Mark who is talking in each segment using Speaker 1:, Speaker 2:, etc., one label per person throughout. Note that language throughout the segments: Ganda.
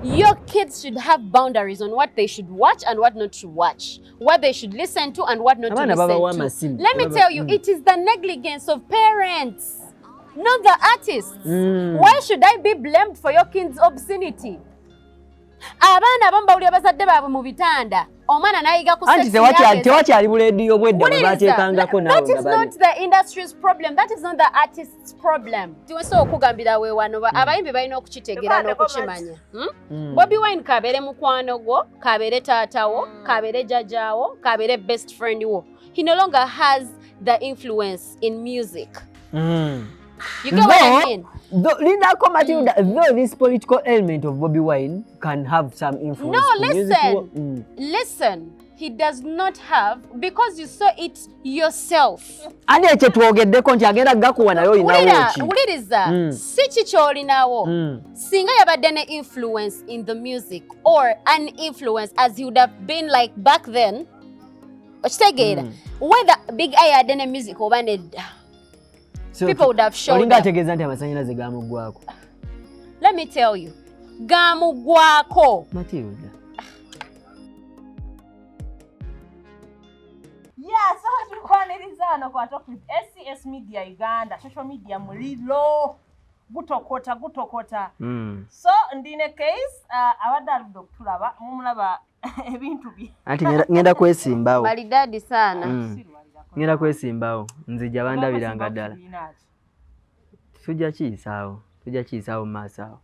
Speaker 1: Your kids should have boundaries on what they should watch and what not to watch, what they should listen to and what not to
Speaker 2: Abaana babawa
Speaker 1: listen
Speaker 2: amasimu.
Speaker 1: to. Let me tell you, it is the negligence of parents, not the artists. Why should I be blamed for your kids' obscenity? Abaana abamu bawulira bazadde baabwe mu bitanda, omwana n'ayiga ku
Speaker 2: Anti
Speaker 1: sex yake.
Speaker 2: tewakyali bulediyo bwedda bwe
Speaker 1: Wuliriza,
Speaker 2: bateekangako
Speaker 1: that
Speaker 2: naawe
Speaker 1: is
Speaker 2: nga bali
Speaker 1: not the industry's problem, that is not the artist's problem. Tiwesobola okugambira we wano abayimbi balina okukitegeera n'okukimanya. Hmm? Bobi Wine kabeere mukwano gwo, kabeere taatawo, kabeere jjajjaawo, kabeere best friend wo, he no longer has the influence in music. You get what I mean?
Speaker 2: Though, Lindako Matilda, though this political element of Bobby Wine can have some influence.
Speaker 1: No,
Speaker 2: to music
Speaker 1: listen. Listen, he does not have, because you saw it yourself.
Speaker 2: Ani ekyo twogeddeko nti agenda gakuwa naye olinawo
Speaker 1: Wulira,
Speaker 2: ki?
Speaker 1: Wuliriza, si ki ky'olinawo. Singa yabadde ne influence in the music or an influence as he would have been like back then, okitegeera, whether Big Eye yadde ne music oba nedda,
Speaker 2: So,
Speaker 1: people would have showed
Speaker 2: olinga
Speaker 1: up.
Speaker 2: Ategeeza nti amasannyalaze gamuggwako.
Speaker 1: Let me tell you, gamugwako.
Speaker 2: Matilda.
Speaker 3: Yeah, so tukwaniriza wano kwa Talk with SCS Media Uganda. Social media muliro gutokota gutokota. So ndine case abadde aludde okutulaba, mumulaba ebintu bye.
Speaker 2: Anti ngenda kwesimbawo.
Speaker 1: Malidadi sana.
Speaker 2: Ngenda kwesimbawo, nzija bandabiranga ddala. Tujja kiyisaawo mu maaso awo,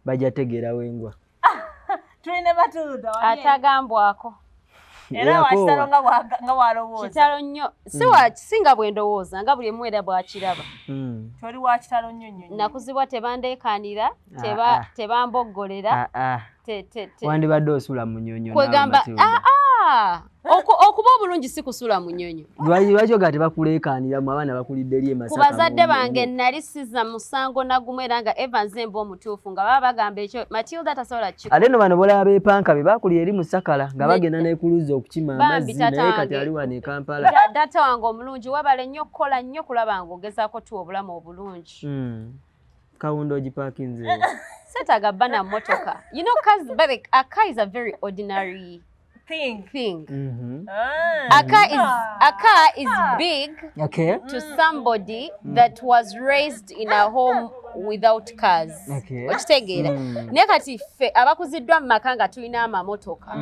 Speaker 2: bajja tegeera wengwa.
Speaker 3: Tulina Matilda wali
Speaker 1: Atagambwako.
Speaker 3: Era wakitalo nga bwalowooza.
Speaker 1: Kitalo nnyo, si wa singa bwe ndowooza nga buli emu era bwakiraba.
Speaker 3: Toli wakitalo nnyo nnyo nnyo.
Speaker 1: Nakuzibwa tebandeekaanira,
Speaker 2: Ah, ah.
Speaker 1: tebamboggolera.
Speaker 2: Ah, ah. Wandibadde osula mu nnyonyo naawe,
Speaker 1: Kwegamba
Speaker 2: Matilda.
Speaker 1: ah, ah. Okuba obulungi si kusula mu nnyonyo.
Speaker 2: Lwaki oga tebakuleekaaniramu, abaana bakulidde eri e
Speaker 1: Ku
Speaker 2: Masaka
Speaker 1: bazadde
Speaker 2: mu
Speaker 1: bange nali siza musango nagumu, era nga eva nze mba omutuufu nga baba bagamba ekyo Matilda tasobola kikola.
Speaker 2: Ate nno bano bolaba beepanka be bakulira eri mu Sakala nga bagenda n'ekuluza okukima
Speaker 1: Bambi,
Speaker 2: amazzi,
Speaker 1: tata
Speaker 2: naye kati
Speaker 1: wange.
Speaker 2: ali wano e Kampala.
Speaker 1: Data wange omulungi, webale nnyo okukola nnyo kulaba nga ogezaako tuwa obulamu obulungi.
Speaker 2: Kawundo ogipaakinze.
Speaker 1: Seetaaga bba na mmotoka. You know, cars, by the, a car is a very ordinary
Speaker 3: Thing.
Speaker 1: thing.
Speaker 3: Ah.
Speaker 1: A car is big to somebody that was raised in a home without cars. Okitegeera? Naye kati ffe abakuziddwa mu maka nga tulina amamotoka,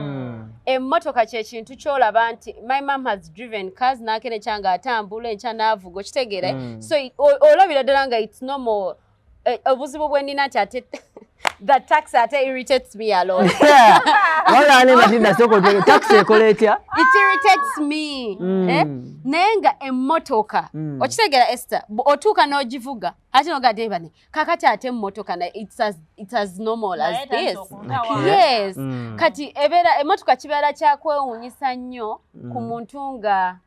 Speaker 1: emmotoka kyekintu kyolaba nti my mom has driven cars, nakene kyanga atambula enkya n'avuga, okitegeera? So olabira ddala nga it's normal. Obuzibu bwe nnina nti ate the taxi ate irritates me a lot.
Speaker 2: Wala ne Matilda, sooka otwege taxi ekola etya?
Speaker 1: It irritates me. Eh? Naye nga emmotoka, okitegeera Esther, otuuka n'ogivuga ate nogadde bane kakati ate emmotoka it's as normal as
Speaker 3: Naye tandise
Speaker 1: this.
Speaker 3: okuntawaanya.
Speaker 1: Yes. Kati ebeera emmotoka kibeera kyakwewuunyisa nnyo ku muntu nga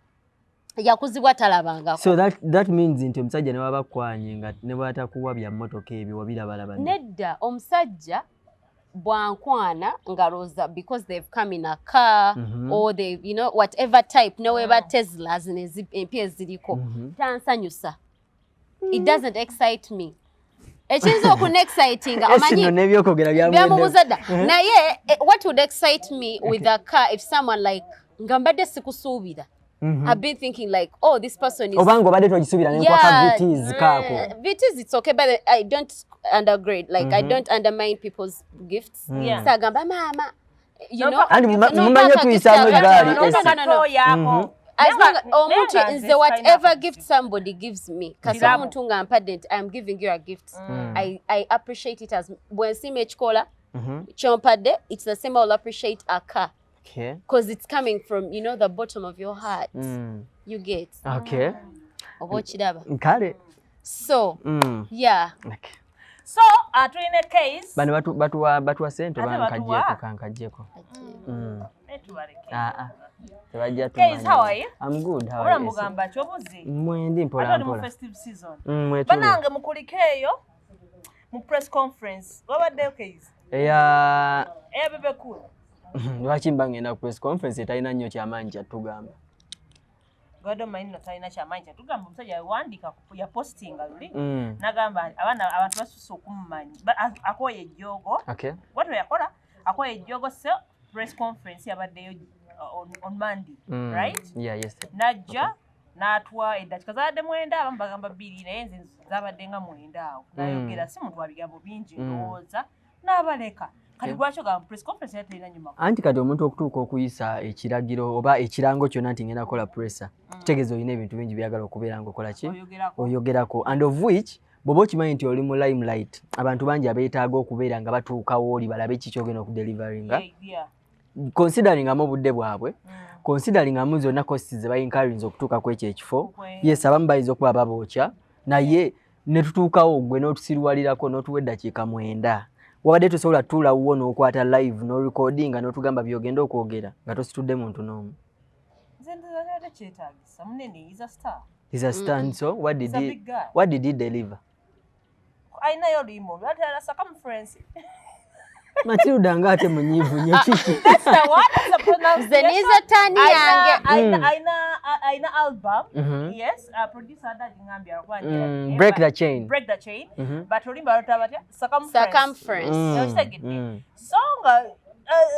Speaker 1: yakuzibwa talabangako.
Speaker 2: So that means nti omusajja ne waba kwanye nga ne bwatakuwa bya mmotoka ebyo wabirabalaba.
Speaker 1: Nedda, omusajja bwankwana nga lowooza because they've come in a car or they, whatever type, neweba Tesla zino empya eziriko, tansanyusa. It doesn't excite me. Ekiyinza okunexcitinga,
Speaker 2: Esi nno
Speaker 1: omanyi
Speaker 2: n'ebyokwogera
Speaker 1: byamubuuza dda, naye what would excite me with a car, if someone like nga mbadde sikusuubira, I've been thinking like, oh, this person is
Speaker 2: Obanga obadde togisuubira nenkwaka Vitz kaako.
Speaker 1: Vitz, it's okay, but I don't undergrade, like I don't undermine people's gifts. So agamba mama, you know,
Speaker 2: Anti mumanyi otuyisaamu eggaali, Esi.
Speaker 1: No.
Speaker 3: Yako.
Speaker 1: As long omuntu
Speaker 3: Naye nga
Speaker 1: nze
Speaker 3: nze
Speaker 1: whatever gift somebody gives me, kasi
Speaker 3: Kirabo.
Speaker 1: omuntu nga mpadde nti I'm giving you a gift, I appreciate it as bwe nsiima ekikola kyompadde. It's the same, I'll appreciate a car because it's coming from the bottom of your heart. You get?
Speaker 2: Okay.
Speaker 1: Oba okiraba?
Speaker 2: Kale.
Speaker 1: So yeah.
Speaker 3: So tulina case.
Speaker 2: Bano batuwa sente
Speaker 3: Ate
Speaker 2: oba
Speaker 3: batuwa?
Speaker 2: nkajjeko kankajjeko.
Speaker 3: Tubaleke.
Speaker 2: Ah, ah. Tebajja.
Speaker 3: Case, how are you?
Speaker 2: I'm good. How
Speaker 3: Obula
Speaker 2: are you?
Speaker 3: mugamba ki obuzi?
Speaker 2: Mwendi mpola
Speaker 3: Ate oli mu
Speaker 2: mpola.
Speaker 3: festive season.
Speaker 2: Mwetule.
Speaker 3: Banange mukulike eyo mu press conference. Wabaddeyo, case?
Speaker 2: Eya.
Speaker 3: Eya Bebe Cool.
Speaker 2: Lwaki mba ngenda ku press conference etalina nnyo kyamaanyi kyatugamba?
Speaker 3: Gwadde omanyi nno talina kyamaanyi kyatugamba. Omusajja yawandiika, yapostinga luli, nagamba abaana abantu basusse okumumanyi. Akooye ejjoogo. Bwatyo yakola, akooye ejjoogo. So press conference yabaddeyo on Monday, right?
Speaker 2: Yeah, yes.
Speaker 3: Najja n'atuwa eddakiika zabadde 9, abamu bagamba 2, naye nze zabadde nga 9 awo. Nayogera, si muntu wa bigambo bingi, ndowooza n'abaleka. Kati lwaki ogamba press conference yali terina nyuma?
Speaker 2: Anti kati omuntu okutuuka okuyisa ekiragiro oba ekirango kyonna nti ngenda kukola presser, kitegeeza olina ebintu bingi byagala okubeera nga okola ki?
Speaker 3: Oyogerako.
Speaker 2: Oyogerako, and of which bw'oba okimanyi nti oli mu limelight, abantu bangi abeetaaga okubeera nga batuukawo oli balabe ki kyogenda okudeliveringa, consideringamu obudde bwabwe, consideringamu zonna costs ze bayincurrinze okutuuka ku ekyo ekifo. Yes, abamu bayinza okuba babookya, naye ne tutuukawo gwe n'otusiruwalirako n'otuwa eddakiika 9. Wabadde tosobola tutuulawwo n'okwata live n'orecordinga n'otugamba byogenda okwogera nga tositudde muntu n'omu?
Speaker 3: Nze ndowooza tekyetaagisa, munene is a star.
Speaker 2: He's a star, so what did
Speaker 3: He's a
Speaker 2: he,
Speaker 3: big guy.
Speaker 2: what did he deliver?
Speaker 3: Alinayo oluyimba olwatala circumference.
Speaker 2: Matilda nga ate munyiivu nnyo, kiki?
Speaker 3: That's the one, that's the pronunciation.
Speaker 1: Nze nizo tani yange.
Speaker 3: Alina album. Yes, producer adagi ngambye alikuwa
Speaker 2: Break the Chain.
Speaker 3: Break the Chain. But oluyimba lutaba batya? Circumference.
Speaker 1: Circumference.
Speaker 3: Okitegedde? So nga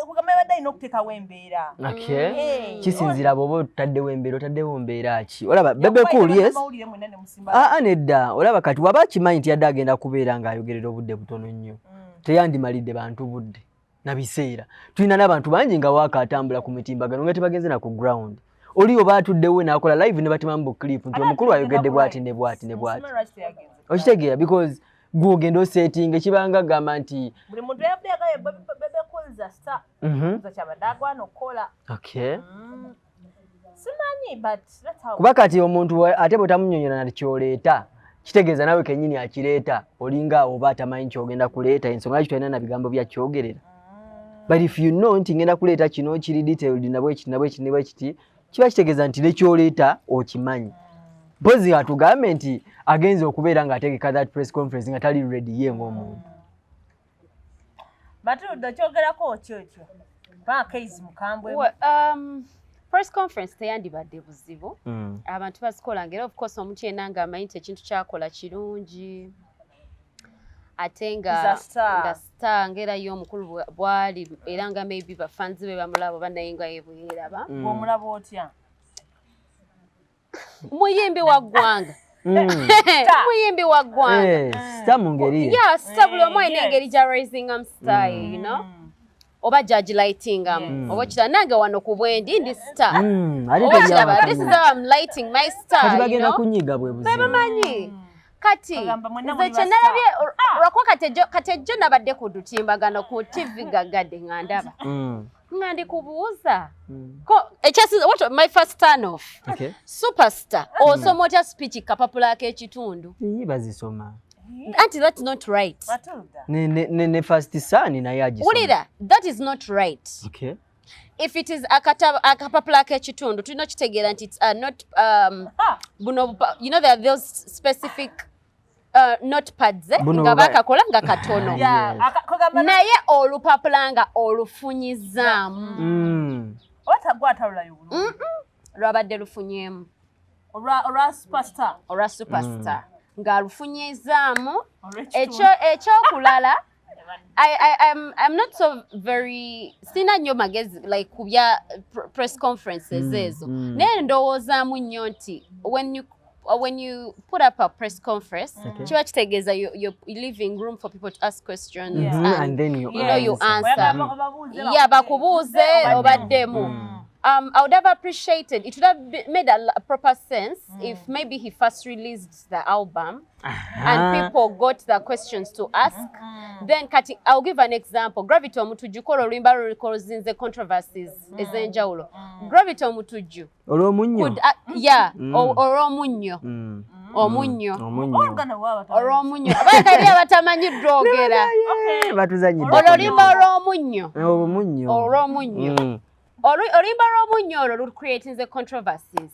Speaker 3: kugamba yabadde alina okuteekawo embeera.
Speaker 2: Okay.
Speaker 3: Hey.
Speaker 2: Kisinziira bw'oba otaddewo embeera, otaddewo mbeera ki? Olaba Bebe Cool, yes.
Speaker 3: Amawulire mwenna ne musimba.
Speaker 2: Aa, nedda. Olaba kati waba akimanyi nti yadde agenda kubeera ng'ayogerera obudde butono nnyo, teyandimalidde bantu budde na biseera. Tulina n'abantu bangi nga waaka atambula ku mitimbagano nga tebagenze na ku ground. Oli oba atuddewo n'akola live ne batemamu bu clip nti omukulu ayogedde bw'ati ne bw'ati ne bw'ati.
Speaker 3: Musima lwaki teyagenze?
Speaker 2: Okitegeera? Because gw'ogenda osetinga ekibanga gamba nti
Speaker 3: Buli muntu yabadde yagambye Bebe Cool is a star. Nze kyabadde agwana okukola. Simanyi, but that's how.
Speaker 2: Kuba kati omuntu ate bw'otamunnyonnyola na kyoleeta, kitegeeza nawe kennyini akireeta olinga oba atamanyi kyogenda kuleeta, ensonga lwaki tolina na bigambo bya kyogerera. But if you know nti ngenda kuleeta kino kiri detailed na bwekiti na bwekiti ne bwekiti, kiba kitegeeza nti nekyoleeta okimanyi. Mpozi atugambe nti agenze okubeera ng'ategeka that press conference nga tali ready ye ng'omuntu.
Speaker 3: Matilda, kyogerako ki ekyo? Paka Keizi mukambwe.
Speaker 1: Well, press conference teyandibadde buzibu. Abantu bazikola nga era of course omuntu yenna ng'amanyi nti ekintu kyakola kirungi, ate nga
Speaker 3: He's a star.
Speaker 1: Nga star, ng'era ye omukulu bw'ali, era nga maybe bafanzi be bamulaba oba naye nga ye bwe yeeraba.
Speaker 3: Bw'omulaba otya?
Speaker 1: Muyimbi wa ggwanga. Muyimbi wa ggwanga.
Speaker 2: Eh, star mu ngeri ye.
Speaker 1: Yeah, star, buli omu alina engeri gya raisingamu star ye, oba gyagilightingamu. Oba kirala, nange wano ku bwendi ndi star.
Speaker 2: Ate
Speaker 1: Oba kiraba,
Speaker 2: tebyabakanye.
Speaker 1: this is how I'm lighting my star.
Speaker 2: Kati
Speaker 1: You
Speaker 2: bagenda
Speaker 1: know?
Speaker 2: kunyiga, bwe buzibu.
Speaker 1: Bamanyi kati
Speaker 3: Bagamba mwenna
Speaker 1: nze
Speaker 3: muli
Speaker 1: kye
Speaker 3: ba
Speaker 1: nalabye, lwakuba kati ejjo nabadde ku lutimbagano ku TV gagadde nga ndaba nga ndi kubuuza ekyasinze, what my first turn off, superstar osoma otya speech kapapula ak'ekitundu?
Speaker 2: Ii, bazisoma.
Speaker 1: Anti that's not right.
Speaker 3: Matilda.
Speaker 2: Ne first son naye agisoma.
Speaker 1: Wulira, that is not right. If it is akapapula ak'ekitundu, tulina okitegeera nti it's not buno there are those specific notepads, eh,
Speaker 2: Buno
Speaker 1: nga bakakola nga katono.
Speaker 3: Yeah, kogamba
Speaker 1: Naye olupapula nga olufunyizaamu.
Speaker 3: Oba tagwatawulayo bulungi.
Speaker 1: Lwabadde lufunyeemu.
Speaker 3: Olwa superstar.
Speaker 1: Olwa superstar ng'alufunyizaamu.
Speaker 3: Olw'ekitundu.
Speaker 1: Ekyokulala, I'm not so very, sina nnyo magezi like ku bya press conferences ezo, naye ndowoozaamu nnyo nti when you put up a press conference, kiba kitegeeza you're leaving room for people to ask questions
Speaker 2: And then you
Speaker 1: you know you
Speaker 2: answer.
Speaker 1: answer.
Speaker 3: Oyagala obabuuze,
Speaker 1: Yeah, bakubuuze, obaddemu. I would have appreciated, it would have made a proper sense if maybe he first released the album and people got the questions to ask. Then kati I'll give an example. Gravity Omutujju kola oluyimba lulikozinze controversies ez'enjawulo. Gravity Omutujju
Speaker 2: Olw'omunnyo.
Speaker 1: could yeah, olw'omunnyo. Omunnyo.
Speaker 2: Omunnyo.
Speaker 3: Oluganda bwaba
Speaker 1: Olw'omunnyo. Abaana abatamanyi dwogera.
Speaker 2: Eh, batuzanyidde.
Speaker 1: Olwo oluyimba olw'omunnyo.
Speaker 2: Omunnyo.
Speaker 1: Olw'omunnyo. Oluyimba lw'omunnyo olwo lucreatinze controversies.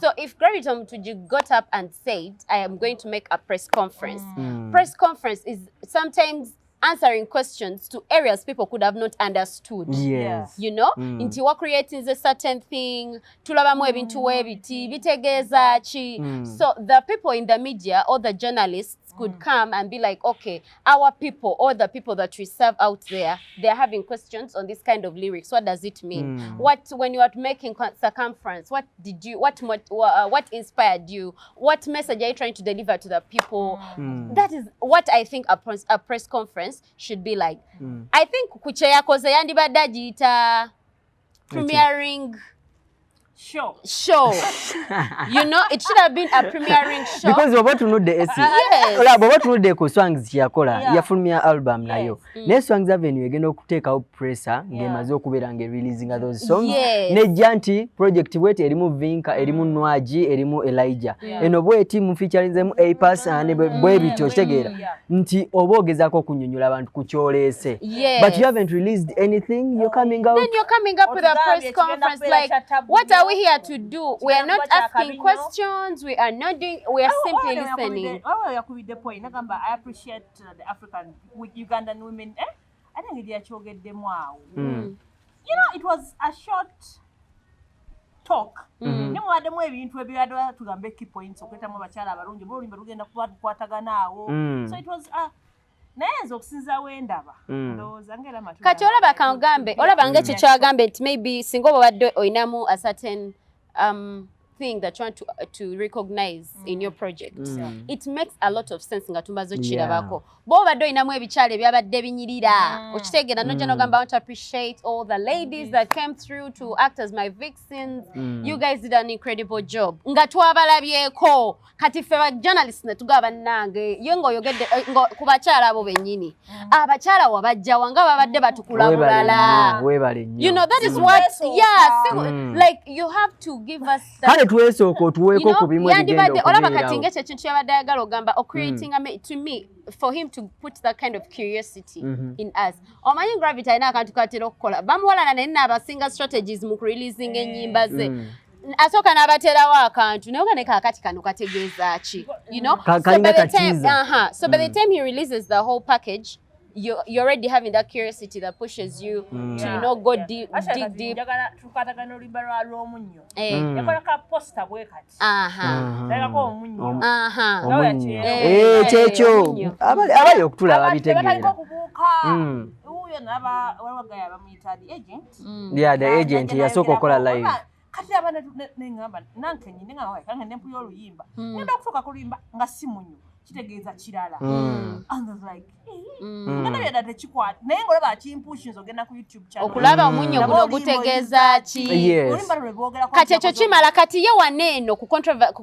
Speaker 1: So if Gravity Omutujju got up and said, "I am going to make a press conference," press conference is sometimes Answering questions to areas people could have not understood. Nti wa creating a certain thing, tulabamu ebintu webiti bitegeeza ki. So the people in the media or the journalists could come and be like, "Okay, our people or the people that we serve out there, they're having questions on this kind of lyrics. What does it mean?" What, when you are making Circumference, what did you what inspired you? What message are you trying to deliver to the people? That is what I think a press conference should be like. I think ku kye yakoze yandibadde agiyita premiering
Speaker 3: show.
Speaker 1: Show. It should have been a premiering show.
Speaker 2: Because oba otunudde esi olaba bw'oba otunudde ku Swangz kyeyakola, yafulumya album nayo, naye Swangz Avenue egenda okuteekawo pressure ng'emaze okubeera ng'ereleasinga those songs, nejja nti project bweti erimu Vinka, erimu Nwagi, erimu Elijah, eno bweti mufeaturinzemu A Pass ne bwe bityo. Okitegeera nti oba ogezaako okunyonyola abantu ku kyoleese, but you haven't released anything, you're coming out
Speaker 1: Then you're coming up with a press conference like, what are we here to do? We are not asking questions. We are not doing, we are simply listening.
Speaker 3: Waliwo yakubidde point nagamba, "I appreciate the African Ugandan women," eh? Ate engeri yakyogeddemu awo, it was a short talk, naye mubaddemu ebintu ebibadde tugambe key points, okwetamu abakyala abalungi oba oluyimba lugenda kuba lukwatagana awo. So it was naye nze okusinza wendaba, ndowooza ngaera matu.
Speaker 1: Kati olaba kangambe, olaba nga ekyo kyagambe nti maybe singa oba obadde olinamu a certain thing that you want to recognize in your project, it makes a lot of sense nga tumaze okirabako. Bw'oba obadde olinamu ebikyalo ebyabadde binyirira, okitegeera, nojja nogamba, "I want to appreciate all the ladies that came through to act as my vixens. You guys did an incredible job," nga twabalabyeko. Kati ffe ba journalists ne tugaba, bannange, ye ng'oyogedde ku bakyala abo bennyini, abakyala wabajjawa nga babadde batukula
Speaker 2: Weebale
Speaker 1: bulala?
Speaker 2: nnyo, weebale nnyo.
Speaker 1: That is what, yeah, like you have to give us that.
Speaker 2: Kale twesooka otuweeko ku bimu ebigenda
Speaker 1: Yandibadde olaba kati
Speaker 2: okubeerawo.
Speaker 1: Ng'ekyo ekintu yabadde ayagala ogamba ocreating to me, for him to put that kind of curiosity in us. Omanyi Gravity alina akantu katera okukola, bamuwalana, naye naabasinga strategies mu kureleasing ennyimba ze. Asooka n'abateerawo akantu naye oga ne kaakati kano kategeeza ki?
Speaker 2: Kalinga ka teaser.
Speaker 1: So by the time he releases the whole package, you're already having that curiosity that pushes you to go deep, dig deep.
Speaker 3: Njagala tukwatagana oluyimba lwa lw'omunnyo.
Speaker 1: Eh.
Speaker 3: Yakola ka poster bwe kati. Talekako omunnyo.
Speaker 2: Omunnyo.
Speaker 1: Eh,
Speaker 2: Eh, kyekyo.
Speaker 1: Omunnyo.
Speaker 2: Abali okutulaba
Speaker 3: Abantu tebatandika
Speaker 2: bitegeera.
Speaker 3: okubuuka. Wuuyo naba waliwo gaya bamuyita the agent.
Speaker 2: Yeah, the agent yasooka okukola live.
Speaker 3: Kati aba neŋŋamba nankenyi neŋŋamba kange nempulya oluyimba, ngenda okutuuka ku luyimba nga si munyo, kitegeeza kirala. And I was like, eh, nga nabyadda tekikwata, naye ngaolaba akimpushinza ogenda ku YouTube channel.
Speaker 1: Okulaba omunnyo
Speaker 3: Nabo
Speaker 1: guno
Speaker 3: oluyimba
Speaker 1: gutegeeza ki?
Speaker 2: Yes.
Speaker 3: Oluyimba lwe boogerako.
Speaker 1: Kati ekyo kimala. Kati ye wano eno ku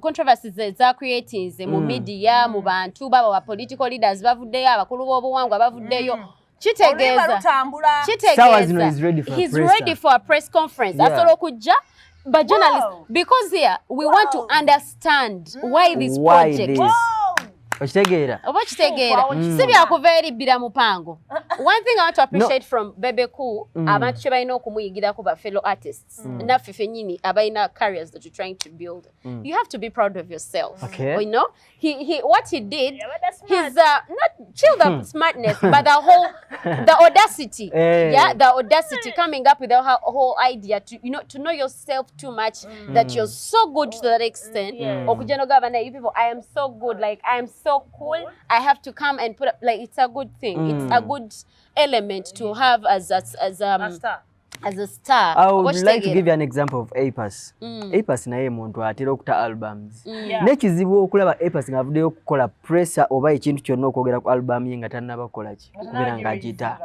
Speaker 1: controversies eza creatinze mu media, mu bantu baba ba political leaders bavuddeyo, abakulu b'obuwangwa bavuddeyo,
Speaker 3: Oluyimba
Speaker 1: kitegeeza
Speaker 3: lutambula.
Speaker 2: Sawa zino
Speaker 1: Kitegeeza
Speaker 2: is ready for a
Speaker 1: he's
Speaker 2: presser.
Speaker 1: Ready for a press conference. Asobola okujja ba journalist, because here we want to understand why this
Speaker 2: Why
Speaker 1: project.
Speaker 2: this?
Speaker 3: Wow!
Speaker 2: Okitegeera?
Speaker 1: Oba okitegeera, si byakuva eri bbira mupango. One thing I want to appreciate from Bebe Cool, abantu kye balina okumuyigirako, ba fellow artists naffe ffennyini abalina careers that you're trying to build, you have to be proud of yourself. He what he did,
Speaker 3: Yeah, but that's smart.
Speaker 1: he's not chill, the smartness, but the whole, the audacity.
Speaker 2: Eh.
Speaker 1: Yeah, the audacity, coming up with the whole idea to to know yourself too much, that you're so good to that extent, okujja n'ogamba, "Naye you people, I am so good, like I am so cool, I have to come and put up." Like, it's a good thing, it's a good element to have as
Speaker 3: A star.
Speaker 1: As a star.
Speaker 2: I would like to
Speaker 1: Okitegeera?
Speaker 2: Give you an example of A Pass. A Pass naye muntu atera okuta albums. N'ekizibu okulaba A Pass ng'avuddeyo okukola presser oba ekintu kyonna okwogera ku album ye nga tannaba kukola ki, kubeera ng'agita,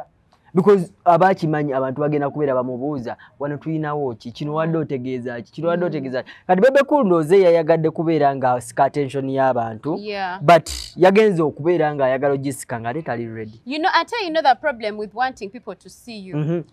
Speaker 2: because aba akimanyi abantu bagenda kubeera bamubuuza, wano tulinawo ki, kino wadde otegeeza ki, kino wadde otegeeza ki. Kati Bebe Cool ndowooza yayagadde kubeera ng'asika attention y'abantu, but yagenze okubeera ng'ayagala ogisika ng'ate tali ready.
Speaker 1: Until you know the problem with wanting people to see you.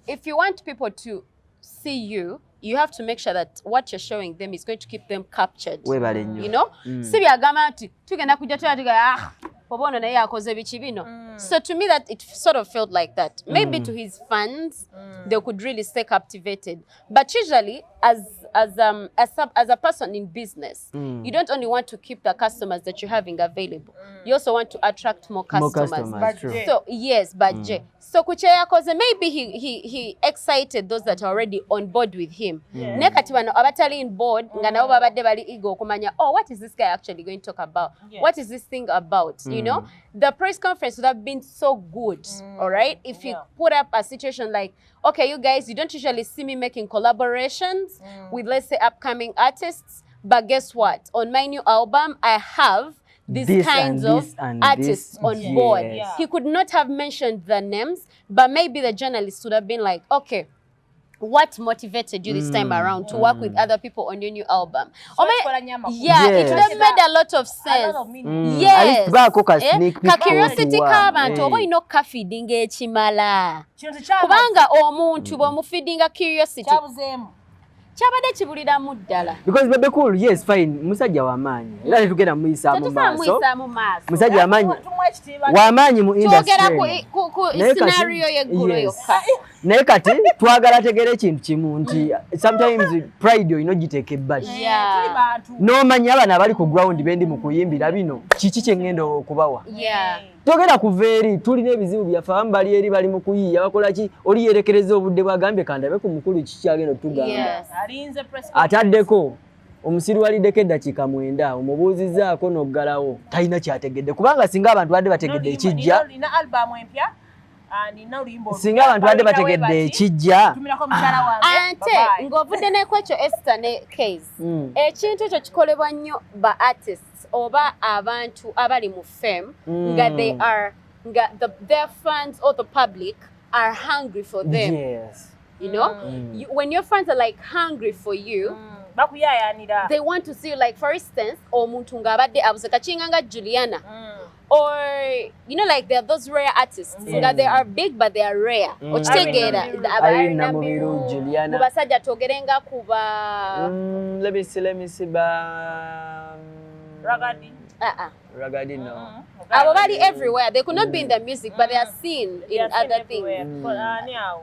Speaker 1: If you want people to see you, you have to make sure that what you're showing them is going to keep them captured.
Speaker 2: Weebale nnyo.
Speaker 1: Si byagamba nti tugenda kujja tuya tuga, ah, oba ono naye akoze biki bino. So to me that it sort of felt like that. Maybe to his fans, they could really stay captivated. But usually, as a person in business, you don't only want to keep the customers that you're having available, you also want to attract more
Speaker 2: More
Speaker 1: customers.
Speaker 2: customers,
Speaker 3: But
Speaker 2: true.
Speaker 1: So yes, but so ku kyeyakoze, maybe he excited those that are already on board with him. Naye kati bano abatali in board nga nabo babadde bali eager okumanya, "Oh, what is this guy actually going to talk about? What is this thing about?" The press conference would have been so good, all right, if you put up a situation like, "Okay, you guys, you don't usually see me making collaborations with, let's say, upcoming artists, but guess what? On my new album, I have these
Speaker 2: This
Speaker 1: kinds
Speaker 2: and
Speaker 1: of
Speaker 2: this and
Speaker 1: artists
Speaker 2: this."
Speaker 1: on board." He could not have mentioned the names, but maybe the journalists would have been like, "Okay, what motivated you this time around to work with other people on your new album?"
Speaker 3: So
Speaker 1: Or
Speaker 3: kikola nnyo amakulu.
Speaker 1: Yeah, it would have made a lot of
Speaker 3: A
Speaker 1: sense.
Speaker 3: lot of meaning.
Speaker 1: Yes.
Speaker 2: At least baako ka
Speaker 1: Eh,
Speaker 2: sneak peek
Speaker 1: ka curiosity
Speaker 2: otuwa.
Speaker 1: k'abantu
Speaker 2: Eh.
Speaker 1: oba olina okukafeedinga ekimala,
Speaker 3: Kino tekyabaze.
Speaker 1: kubanga omuntu bw'omufeedinga curiosity,
Speaker 3: Kyabuzeemu.
Speaker 1: Kyabadde kibuliramu ddala.
Speaker 2: Because Bebe Cool, yes, fine, musajja w'amaanyi era tetugenda muyisaamu
Speaker 1: Tetusobola
Speaker 2: maaso.
Speaker 1: muyisaamu maaso.
Speaker 2: Musajja w'amaanyi,
Speaker 3: Tumuwa ekitiibwa.
Speaker 2: w'amaanyi mu industry
Speaker 1: Twogera ku,
Speaker 2: eno.
Speaker 1: ku
Speaker 2: Naye
Speaker 1: scenario y'eggulo yokka.
Speaker 2: Naye kati twagala tegera ekintu kimu nti sometimes pride olina ogiteeka ebbali.
Speaker 3: Tuli bantu.
Speaker 2: N'omanya abano abali ku ground bendi mu kuyimbira bino, kiki kye ŋŋenda okubawa? Togenda kuva eri, tulina ebizibu byaffe, abamu bali eri bali mu kuyiiya, bakola ki, oli yerekereza obudde bwagambye kandabe ku mukulu kiki kyagenda otugamba.
Speaker 3: Alinze press.
Speaker 2: Ataddeko omusiru waliddeko eddakiika 9, omubuuzizzaako n'oggalawo, talina kyategedde, kubanga singa abantu badde bategedde ekijja,
Speaker 3: Nina album empya. Ah, nina oluyimba olupya.
Speaker 2: singa abantu badde
Speaker 3: Baluyita
Speaker 2: bategedde
Speaker 3: we bati.
Speaker 2: ekijja.
Speaker 3: Tumirako mukyala wange.
Speaker 1: Ate
Speaker 3: Bye-bye.
Speaker 1: ng'ovudde neku ekyo, Esther ne Case, ekintu ekyo kikolebwa nnyo ba artists oba abantu abali mu fame nga they are nga their fans or the public are hungry for them. When your fans are like hungry for you,
Speaker 3: Bakuyayanira.
Speaker 1: they want to see you. Like, for instance, omuntu ng'abadde abuze kakinga nga Juliana, or like there are those rare artists nga they are big but they are rare. Okitegeera?
Speaker 3: Irene Namubiru.
Speaker 1: Aba
Speaker 2: Irene
Speaker 1: Irene
Speaker 2: Namubiru,
Speaker 1: Namubiru.
Speaker 2: Juliana.
Speaker 1: Mu basajja twogerenga kuba
Speaker 2: Let me see ba
Speaker 3: Ragga Dee.
Speaker 1: uh-uh.
Speaker 2: Ragga Dee, no.
Speaker 1: Abo bali everywhere. They could not be in the music, but they are seen
Speaker 3: They
Speaker 1: in
Speaker 3: are seen
Speaker 1: other things.
Speaker 3: everywhere. Ani awo?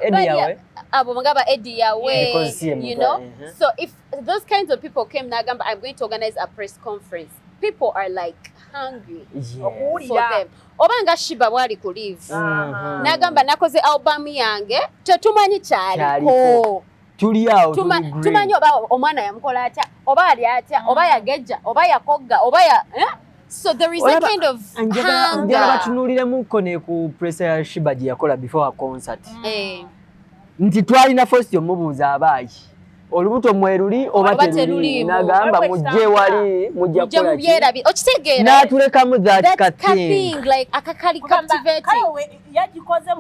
Speaker 2: Eddie
Speaker 1: But yeah,
Speaker 2: Yawe.
Speaker 1: Abo nga ba Eddie Yawe,
Speaker 2: Because si ye muto.
Speaker 1: So if those kinds of people came nagamba, "I'm going to organize a press conference," people are like hungry
Speaker 3: Okuwulira.
Speaker 1: for them. Oba nga Sheebah bwali ku leave, n'agamba nakoze album yange, tetumanyi kyaliko.
Speaker 2: Kyaliko. Tuli awo, tuli green.
Speaker 1: Tumanyi oba omwana yamukola atya, oba ali atya, oba yagejja, oba yakogga, oba ya, eh? So there is a
Speaker 2: Olaba,
Speaker 1: kind of
Speaker 2: njagala
Speaker 1: hunger.
Speaker 2: Batunuuliremuko ne ku press ya Sheebah gye yakola before her concert,
Speaker 1: Eh,
Speaker 2: nti twalina first omubuuza abaayi olubuto mweruli oba
Speaker 1: Oba
Speaker 2: teruli,
Speaker 1: teruliimu.
Speaker 2: nagamba
Speaker 3: Waliwo
Speaker 2: mujje
Speaker 3: ekitambula.
Speaker 2: wali mujja
Speaker 1: mujje
Speaker 2: kukola ki?
Speaker 1: mubyerabi, okitegeera?
Speaker 2: N'atulekamu that
Speaker 1: That
Speaker 2: ka
Speaker 1: ka
Speaker 2: thing.
Speaker 1: thing, like akakali
Speaker 3: Kugamba,
Speaker 1: captivating.
Speaker 3: kale yagikoze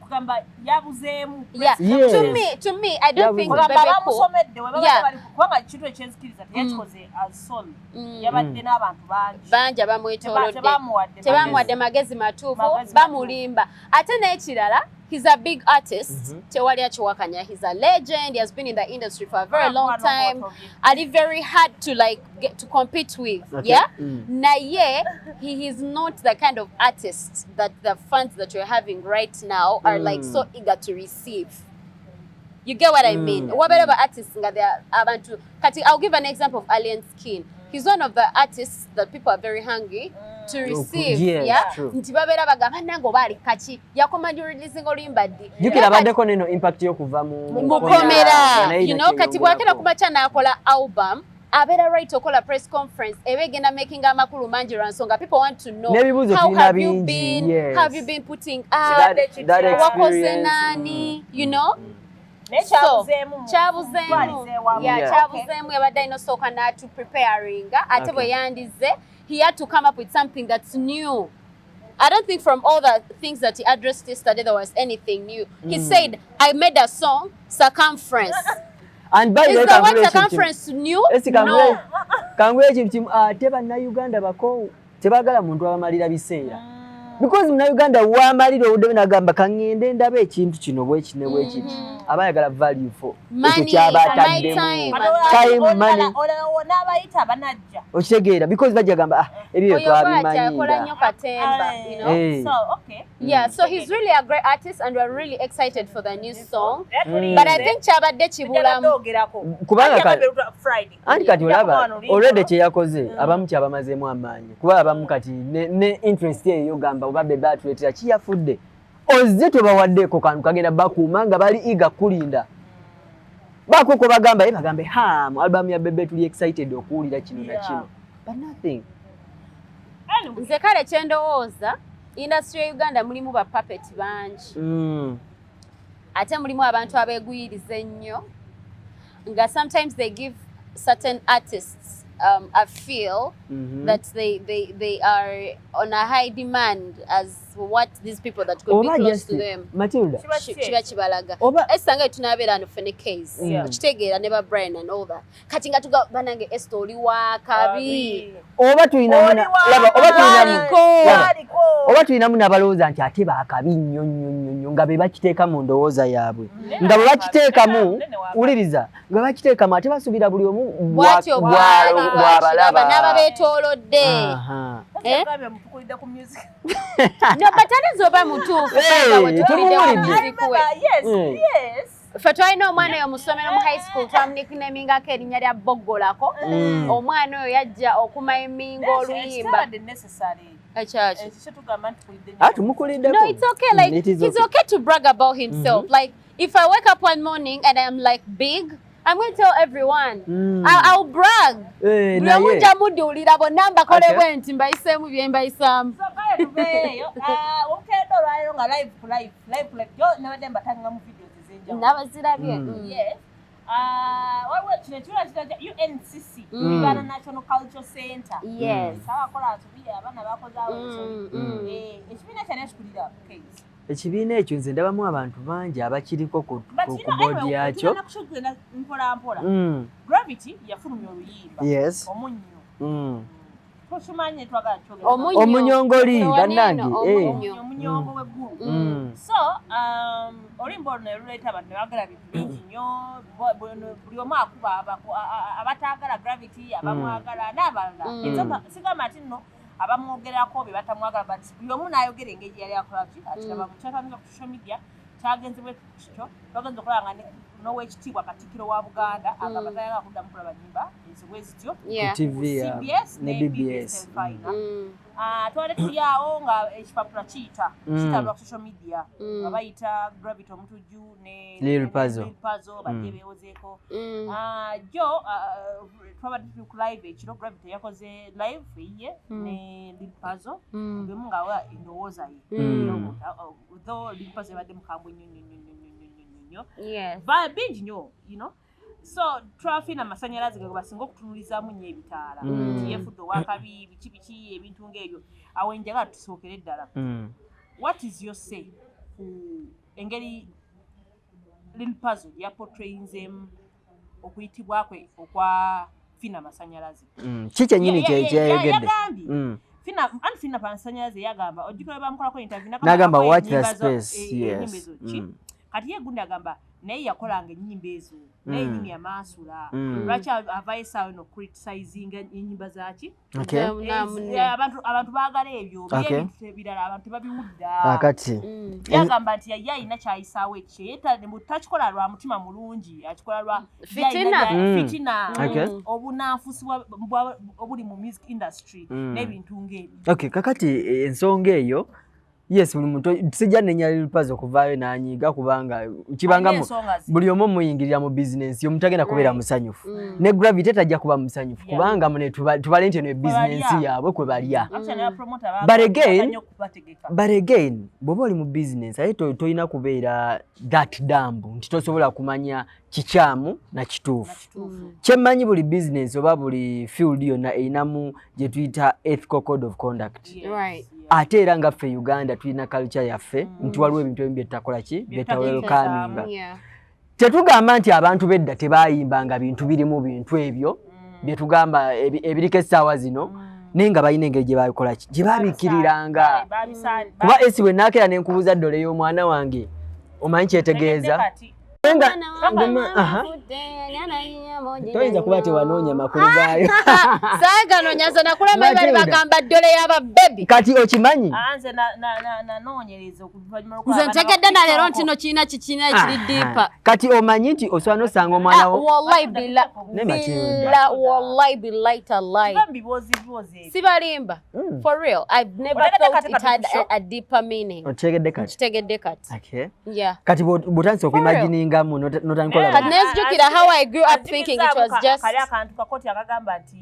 Speaker 3: kugamba yabuzeemu.
Speaker 1: Yeah. To me, I don't think
Speaker 3: Kugamba
Speaker 1: Bebe Cool
Speaker 3: abamusomedde we babadde bali, kubanga ekintu ekyenzikiriza teyakikoze as solo, yabadde n'abantu bangi.
Speaker 1: Bangi abamwetoolodde.
Speaker 3: Tebamuwadde
Speaker 1: Tebamuwadde magezi matuufu.
Speaker 3: Magezi.
Speaker 1: Bamulimba. Ate n'ekirala, he's a big artist, tewali akiwakanya. He's a legend. He has been in the industry for a very long time. Ali very hard to like get to compete with. Yeah. Naye he is not the kind of artist that the fans that you're having right now are like so eager to receive. You get what I mean?
Speaker 2: Mm.
Speaker 1: Wabeera ba artists nga they are abantu kati, I'll give an example of Alien Skin. He's one of the artists that people are very hungry to receive.
Speaker 2: Yes,
Speaker 1: yeah.
Speaker 2: true.
Speaker 1: Nti babeera bagamba nange oba ali kaki yakoma releasing oluyimba ddi.
Speaker 2: Jjukira abaddeko neno impact y'okuva mu
Speaker 1: Mukomera.
Speaker 2: Naye
Speaker 1: Kati bwakera
Speaker 2: kyeyongerako.
Speaker 1: Kumakya n'akola album, abeera right okola press conference eba egenda making amakulu mangi lwa nsonga people want to know
Speaker 2: N'ebibuuzo
Speaker 1: how
Speaker 2: tulina
Speaker 1: have you
Speaker 2: bingi,
Speaker 1: been, have you been putting out,
Speaker 2: That
Speaker 1: wakoze
Speaker 2: experience.
Speaker 1: nani, you know?
Speaker 3: Naye
Speaker 1: So,
Speaker 3: kyabuzeemu
Speaker 1: kyabuzeemu.
Speaker 3: mutwalize ewamu.
Speaker 1: Yeah, kyabuzeemu. Yabadde alina osooka n'atu preparinga ate bwe yandize, he had to come up with something that's new. I don't think from all the things that he addressed yesterday there was anything new. He said, "I made a song, Circumference."
Speaker 2: And by the
Speaker 1: Is
Speaker 2: way,
Speaker 1: the word
Speaker 2: kangule ekintu kimu.
Speaker 1: circumference new?
Speaker 2: Esi
Speaker 1: No.
Speaker 2: kangule ekintu kimu, ate bannayuganda bakoowu, tebaagala muntu abamalira biseera. Because Munnayuganda wamalira obudde nagamba, "Kaŋŋende ndabe ekintu kino bweki ne bwekiti," aba ayagala value for ekyo
Speaker 1: Money,
Speaker 2: kyaba
Speaker 1: my
Speaker 2: ataddemu.
Speaker 1: time.
Speaker 2: Time, money.
Speaker 3: N'abayita banajja.
Speaker 2: Okitegeera? Because bajja gamba, "Ah, ebyo
Speaker 1: Oyo bw'ati akola
Speaker 2: twabimanyi."
Speaker 1: nnyo katemba.
Speaker 2: Eh.
Speaker 3: So, okay.
Speaker 1: Yeah, so he's really a great artist and we're really excited for the new song.
Speaker 3: Era
Speaker 1: But I think kyabadde kibulamu.
Speaker 3: ogerako.
Speaker 2: Kubanga
Speaker 3: Friday.
Speaker 2: Anti kati olaba olwedde kye yakoze, abamu kyabamazeemu amaanyi, kuba abamu kati ne interest eyo gamba oba Bebe atuleetera kiyafudde, ozze tobawaddeeko kantu kagenda bakuuma nga bali eager kulinda bakuko bagamba ye bagambe, "Ha, mu album ya Bebe tuli excited okuwulira kino na kino," but nothing.
Speaker 1: Nze kale kyendowooza, industry ya Uganda mulimu ba puppet bangi. Ate mulimu abantu abeeguyiriza ennyo nga sometimes they give certain artists a feel that they are on a high demand as what these people that could be
Speaker 2: Oba
Speaker 1: close
Speaker 2: just
Speaker 1: to them.
Speaker 2: Matilda.
Speaker 1: Kiba kibalaga.
Speaker 2: Oba
Speaker 1: Esther, nga tunaabeera wano ffene case, okitegeera, ne ba Brian and all that, kati nga tuga, "Banange, Esther oli wakabi."
Speaker 2: Oba tulinamu laba, oba tulinamu
Speaker 1: Waliko.
Speaker 2: Laba, oba tulinamu n'abalowooza nti ate baakabi nnyo nnyo nnyo nnyo, nga be bakiteeka mu ndowooza yaabwe, nga bwe bakiteekamu, wuliriza, nga bakiteekamu ate basuubira buli omu
Speaker 1: Bw'atyo bw'ali
Speaker 2: bw'abalaba.
Speaker 1: bw'akiraba n'ababeetoolodde. Eh? No, but ate oba mutuufu.
Speaker 2: Hey,
Speaker 1: Panga we tuwulidde
Speaker 2: tumuwulidde.
Speaker 1: music we. Ffe twalina omwana oyo mu ssomero mu high school, twamunicknamingako erinnya lya Boggolako. Omwana oyo yajja okumayiminga oluyimba ekyaki.
Speaker 2: Ah, tumukuliddeko.
Speaker 1: No, it's okay. Like
Speaker 2: It is.
Speaker 1: It's okay to brag about himself. Like if I wake up one morning and I'm like big, I'm going to tell everyone. I'll brag.
Speaker 2: Eh,
Speaker 1: Buli omu
Speaker 2: naye
Speaker 1: nja mudduulira bonna mbakole bwe nti mbayiseemu bye mbayisaamu.
Speaker 3: So kale tuveeyo. Ah, obukeedde olwaleero nga live ku live, live ku live, yo nabadde mbatanga mu videos ez'enjawulo.
Speaker 1: Nabazirabye.
Speaker 3: Yes. Ah, waliwo kino ekibiina kita UNCC, Uganda National Cultural Center. Abakola nsobi, abaana bakoze awo ensobi. Eh, ekibiina kyani ekikulira case?
Speaker 2: Ekibiina ekyo nze ndabamu abantu bangi abakiriko ku board yakyo.
Speaker 3: Tugenda mpola mpola. Gravity yafulumya oluyimba "Omunnyo". Tukimanyi, twagala kyogera.
Speaker 1: Omunnyo.
Speaker 2: Omunyongoli.
Speaker 1: Omunnyo,
Speaker 2: Bannange, eh.
Speaker 1: omunnyo.
Speaker 3: Omunyongo w'eggulu. So oluyimba olwo ne luleeta abantu ne baagala bintu bingi nnyo. Buli omu akuba abataagala Gravity, abamwagala n'abalala. Sigamba nti nno abamwogerako be batamwagala, but buli omu n'ayogera engeri gyeyali akola ki akirabamu. Kyatandika ku social media, kyagenze bwe kityo, twagenze okulaba nga n'owekitiibwa Katikkiro wa Buganda agamba tayagala kuddamu kulaba nnyimba ezo bwe zityo
Speaker 2: Ku TV
Speaker 3: ku CBS
Speaker 2: ne
Speaker 3: ne
Speaker 2: BBS.
Speaker 3: BBS Terefayina. Ah, twali tuli awo nga ekipapula kiyita kitabula ku social media nga bayita Gravity Omutujju ne
Speaker 2: Lil
Speaker 3: ne
Speaker 2: Pazo.
Speaker 3: Lil Pazo bajje beewozeeko. Ah, jo ah, twabadde tuli ku live ekiro, Gravity yakoze live eyiye ne Lil Pazo, buli omu ng'awa endowooza ye. Though Lil Pazo yabadde mukambwe nnyo nnyo nnyo nnyo nnyo nnyo nnyo nnyo. Bingi nnyo. So twafina amasanyalaze ge basinga okutunulizaamu nnyo ebitaala, nti yeefudde owakabi, biki biki, ebintu ng'ebyo. Awo enjagala tusookere ddala. What is your say ku engeri Lil Pazo yaportrayinzeemu okuyitibwa kwe okwa Fina Masanyalaze?
Speaker 2: Ki kyennyini kyeyayogedde?
Speaker 3: Yagambye Fina, anti Fina Masanyalaze yagamba, ojjukira bamukolako interview,
Speaker 2: N'agamba,
Speaker 3: akola
Speaker 2: "Watch the
Speaker 3: ennyimba
Speaker 2: space."
Speaker 3: Ennyimba ezo ki? Kati ye gundi agamba naye yakolanga ennyimba ezo, naye nyini yamansula. Lwaki avayo essaawa eno criticizinga ennyimba zaki? Abantu baagala ebyo ebintu ebirala, abantu tebabiwulira.
Speaker 2: Kakati
Speaker 3: Yagamba nti yali alina kyayisaawo ekyo, ye takikola lwa mutima mulungi, akikola lwa
Speaker 1: Fitina.
Speaker 3: Fitina, obunanfusi obuli mu music industry n'ebintu ng'ebyo.
Speaker 2: Okay, kakati ensonga eyo, yes, buli muntu sijja nenya Lil Pazo okuvaayo n'anyiiga, kubanga kibanga
Speaker 3: Alina ensonga ze.
Speaker 2: Buli omu muyingirira mu bizinensi, omuntu agenda kubeera musanyufu, ne Gravity tajja kuba musanyufu, kubanga mune tubale nti eno ebizinensi
Speaker 3: Kwe balya.
Speaker 2: yaabwe kwe balya.
Speaker 3: Actually, ne bapromoter
Speaker 2: But again-
Speaker 3: baagala nnyo okubategeka.
Speaker 2: But again, bw'oba oli mu bizinensi, ate tolina kubeera that dumb nti tosobola kumanya kikyamu na kituufu.
Speaker 3: Kituufu.
Speaker 2: Kyemmanyi, buli bizinensi oba buli field yonna erinamu gye tuyita ethical code of conduct. Ate era nga ffe Uganda tulina culture yaffe nti waliwo ebintu ebimu byetutakola ki, byetawelcominga. Tetugamba nti abantu bedda tebayimbanga bintu birimu bintu ebyo byetugamba ebiriko essaawa zino. Naye nga balina engeri gye babikola ki, gye babikiriranga. Kuba esi bwe naakera ne nkubuuza ddole y'omwana wange, omanyi kyetegeeza? Toyinza kuba tewanoonya makulu gaayo.
Speaker 1: Saaganoonya, nze nakulaba bali bagamba ddole y'ababebi.
Speaker 2: Kati okimanyi?
Speaker 1: Nze ntegedde na leero nti no kirina kikina ekiri deeper.
Speaker 2: Kati omanyi nti osobola n'osanga omwana wo
Speaker 1: Wallahi billah, wallahi billahi tallahi, sibalimba. For real, I've never thought it had a deeper meaning.
Speaker 2: Okitegedde kati?
Speaker 1: Nkitegedde kati.
Speaker 2: Okay.
Speaker 1: Yeah.
Speaker 2: Kati bw'otandise okuimaginingamu, notandika.
Speaker 1: Kati nenzijukira how I grew up thinking it was just
Speaker 3: Kali akantu kakoti akagamba nti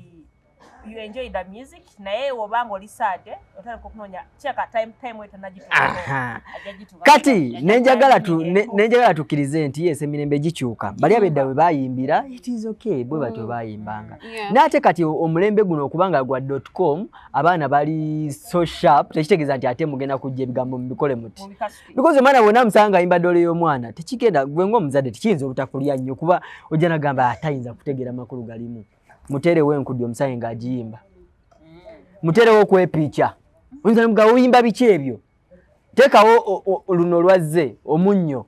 Speaker 3: you enjoy the music, naye wobanga oli sad, otandika okunoonya kyeka time wetanagituuka.
Speaker 2: Kati nenjagala tukkirize nti yes, emirembe gikyuka. Bali abedda bwe bayimbira, it is okay, bwe batyo bayimbanga. N'ate kati omulembe guno okubanga gwa .com, abaana bali so sharp, tekitegeeza nti ate mugenda kujja ebigambo mubikole muti, because omwana bwonna musanga ayimba ddole y'omwana, tekigenda. Gwe ng'omuzadde tekiyinza obutakulya nnyo, kuba ojja nagamba atayinza kutegeera makulu galimu. Muteerewo enkudi, omusaye ng'agiyimba, muteerewo okwepiica, oyinza nomuga oyimba biki ebyo. Teekawo luno lwazze omunnyo,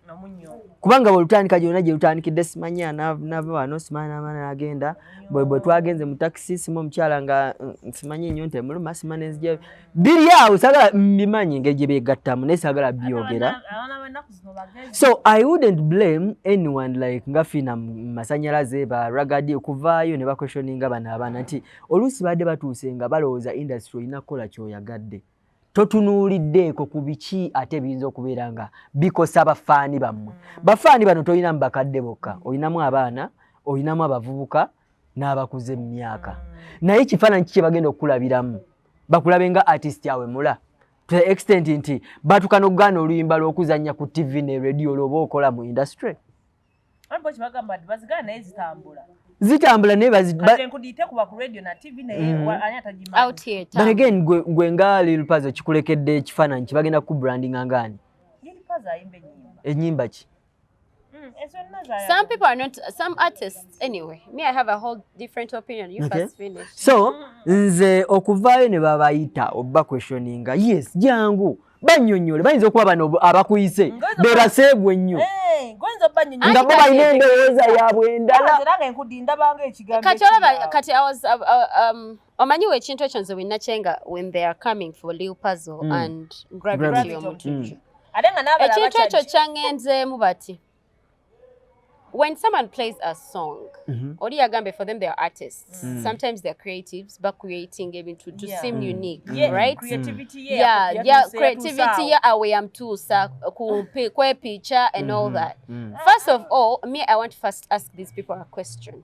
Speaker 2: kubanga bwe lutandika gyonna gye lutandikidde, simanya nava wano, simanya namana nagenda, bwe twagenze mu takisi, sima omukyala nga simanyi ennyo nti emuluma, sima nenzija biri awo. Sagala mbimanyi engeri gye beegattamu, naye sagala byogera. So I wouldn't blame anyone like nga Fina Masanyalaze, ba Ragadi, okuvaayo ne baquestioninga bano abaana nti oluusi badde batuuse nga balowooza industry olina kukola kyoyagadde, totunuuliddeeko ku biki ate biyinza okubeera nga bikosa bafaani bammwe. Bafaani bano tolinamu bakadde bokka, olinamu abaana, olinamu abavubuka n'abakuze mu myaka. Naye ekifaananyi ki kye bagenda okukulabiramu? Bakulabe nga artist awemula to the extent nti batuka n'okugaana oluyimba lw'okuzannya ku TV ne radio lwoba okola mu industry. Zitambula, naye but again, gwe nga Lil Pazo kikulekedde ekifaananyi kibagenda kubrandinga ngaani? Ennyimba ki?
Speaker 1: Some people are not, some artists anyway. Me, I have a whole different opinion. You first finish.
Speaker 2: So nze okuvaayo ne babayita oba questioninga, yes, jangu bannyonnyole. Bayinza okuba bano abakuyise be baseegwa ennyo nga bo balina endowooza yaabwe endala.
Speaker 1: Kati olaba, kati I was omanyiwo ekintu ekyo, nze wenakyenga when they are coming for Lil Puzzle and Gravity Omutujju, ekintu ekyo kyaŋŋenzeemu bati when someone plays a song, oli yagambe for them they are artists. Sometimes they're creatives, but creating ebintu to seem unique, right?
Speaker 3: Creativity.
Speaker 1: Yeah, creativity ye awe yamtuusa kwepicha and all that. First of all, me, I want to first ask these people a question.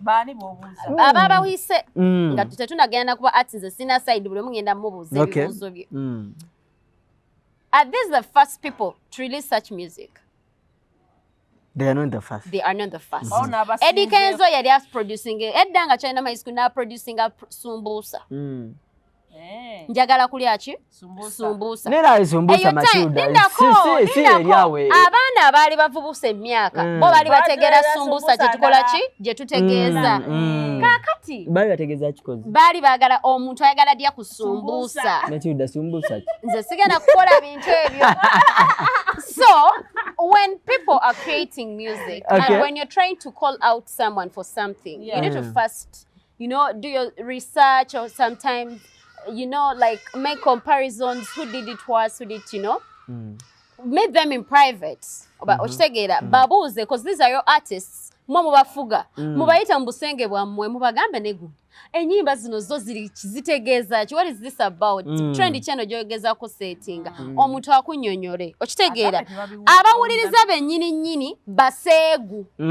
Speaker 3: Baani b'obuuza?
Speaker 1: Aba bawise nga tetunagenda kuba ati nze sina side, buli omu ngenda mubuuza ebibuuzo bye. Are these the first people to release such music?
Speaker 2: They are not the first.
Speaker 1: They are not the first.
Speaker 3: Oh, n'abasinze.
Speaker 1: Eddie Kenzo yali producing edda nga kyalina high school, n'aproducinga sumbuusa. Njagala kulya ki?
Speaker 3: Sumbuusa.
Speaker 1: Sumbuusa.
Speaker 2: Naye sumbuusa,
Speaker 1: Eyo time-
Speaker 2: Matilda,
Speaker 1: lindako,
Speaker 2: si
Speaker 1: lindako.
Speaker 2: eryawe.
Speaker 1: Abaana abaali bavubuse emyaka bo baali bategeera
Speaker 3: Bategeera
Speaker 1: sumbuusa
Speaker 3: sumbuusa
Speaker 1: gye tukola
Speaker 3: ndala.
Speaker 1: ki, gye tutegeeza. Kaakati
Speaker 2: Baali bategeeza kikozi.
Speaker 1: Baali baagala omuntu ayagala dya ku sumbuusa.
Speaker 2: Matilda, sumbuusa ki?
Speaker 1: Nze sigenda kukola bintu ebyo. So when people are creating music and when you're trying to call out someone for something, you need to first do your research or sometimes like make comparisons, who did it worse, who did meet them in private oba okitegeera, babuuze, because these are your artists. Mwe mubafuga, mubayita mu busenge bwammwe, mubagambe negundi ennyimba zino zo ziri zitegeeza ki? What is this about? Trend kyeno gyogezaako settinga, omuntu akunnyonnyole, okitegeera?
Speaker 3: Agambe tebabiwulira.
Speaker 1: Abawuliriza bennyini nnyini baseegu.
Speaker 3: Ffe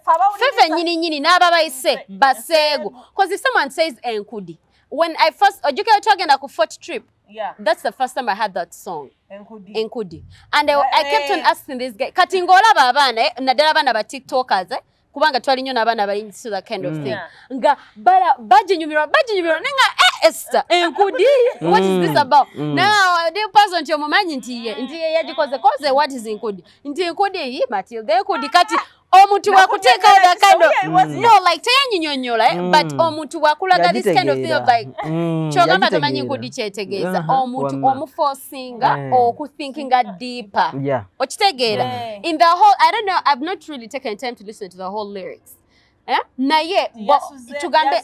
Speaker 3: abawuliriza-
Speaker 1: Ffe fennyini nnyini n'ababayise baseegu, because if someone says enkudi, when I first, ojjukira twagenda ku Fort trip, that's the first time I had that song.
Speaker 3: Enkudi.
Speaker 1: Enkudi, and I kept on
Speaker 3: Eh.
Speaker 1: asking this guy. Kati ng'olaba abaana, naddala abaana ba TikTokers, kubanga twali nnyo n'abaana bali into that kind of thing, nga bala baginyumirwa naye nga Esther, enkudi, what is this about? Now the person nti omumanyi nti ye yagikoze koze, what is enkudi? Nti enkudi yi Matilda, enkudi. Kati Omuntu wakuteekawo that kind of, no, like teyanyinyonnyola, eh, but omuntu wakulaga this kind of thing of like kyogamba tomanyi nkudi kyetegeeza, omuntu omuforcinga okuthinkinga deeper. Okitegeera? In the whole, I don't know, I've not really taken time to listen to the whole lyrics, eh? Naye tugambe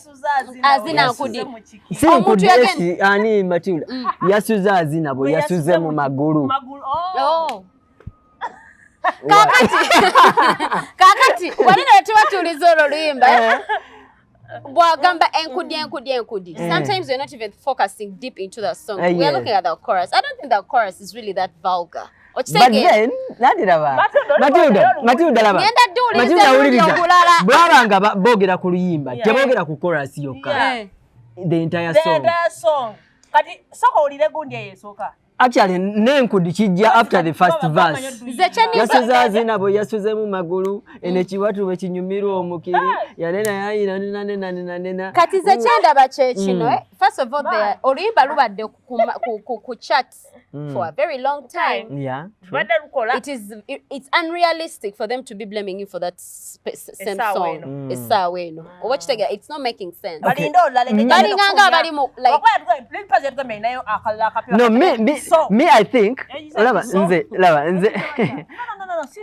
Speaker 1: azina nkudi.
Speaker 2: Si nkudi ani, Matilda yasuze azina bwe yasuze mu magulu.
Speaker 1: Oh. Kakati wanene tuba tuwuliza olwo luyimba, eh? Bwagamba enkudi, enkudi, enkudi, sometimes we're not even focusing deep into the song. We're looking at the chorus. I don't think the chorus is really that vulgar.
Speaker 2: But then nandiraba Matilda, Matilda, laba Matilda, wuliriza, bwaba nga boogera ku luyimba, teboogera ku chorus yokka, the entire
Speaker 3: song. Kati soka owulire gundi eyo esooka.
Speaker 2: Actually, n'enkudi kijja after the first verse. Yasuze azina bwe yasuze mu magulu, eno ekiwatu bwe kinyumirwa omukiri yanena yayinanenanenanena.
Speaker 1: Kati ze kyendaba kyekino, eh? First of all, oluyimba lubadde ku chat for a very long time. It's unrealistic for them to be blaming you for that same song essaawa eno, oba kitegeera? It's not making sense. Balinganga abali mu like
Speaker 2: No, me, I think, laba nze, laba nze,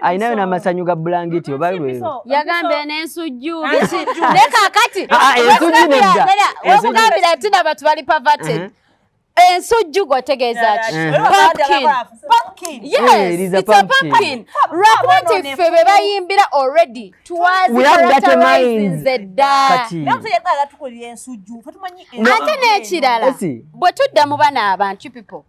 Speaker 2: ayinayo n'amasanyu ga bulangiti oba lweru.
Speaker 1: Yagambye n'ensujju ne kakati
Speaker 2: ah, ah, ensujju nedda.
Speaker 1: Wekugambira nti abantu bali perverted. Ensujju gwategeeza ki?
Speaker 3: Pumpkin.
Speaker 1: Yes, it's a pumpkin. Lwakuba nti ffe be bayimbira already twazicharacterizinze dda. Ate n'ekirala, bwe tudda mu bano abantu, people,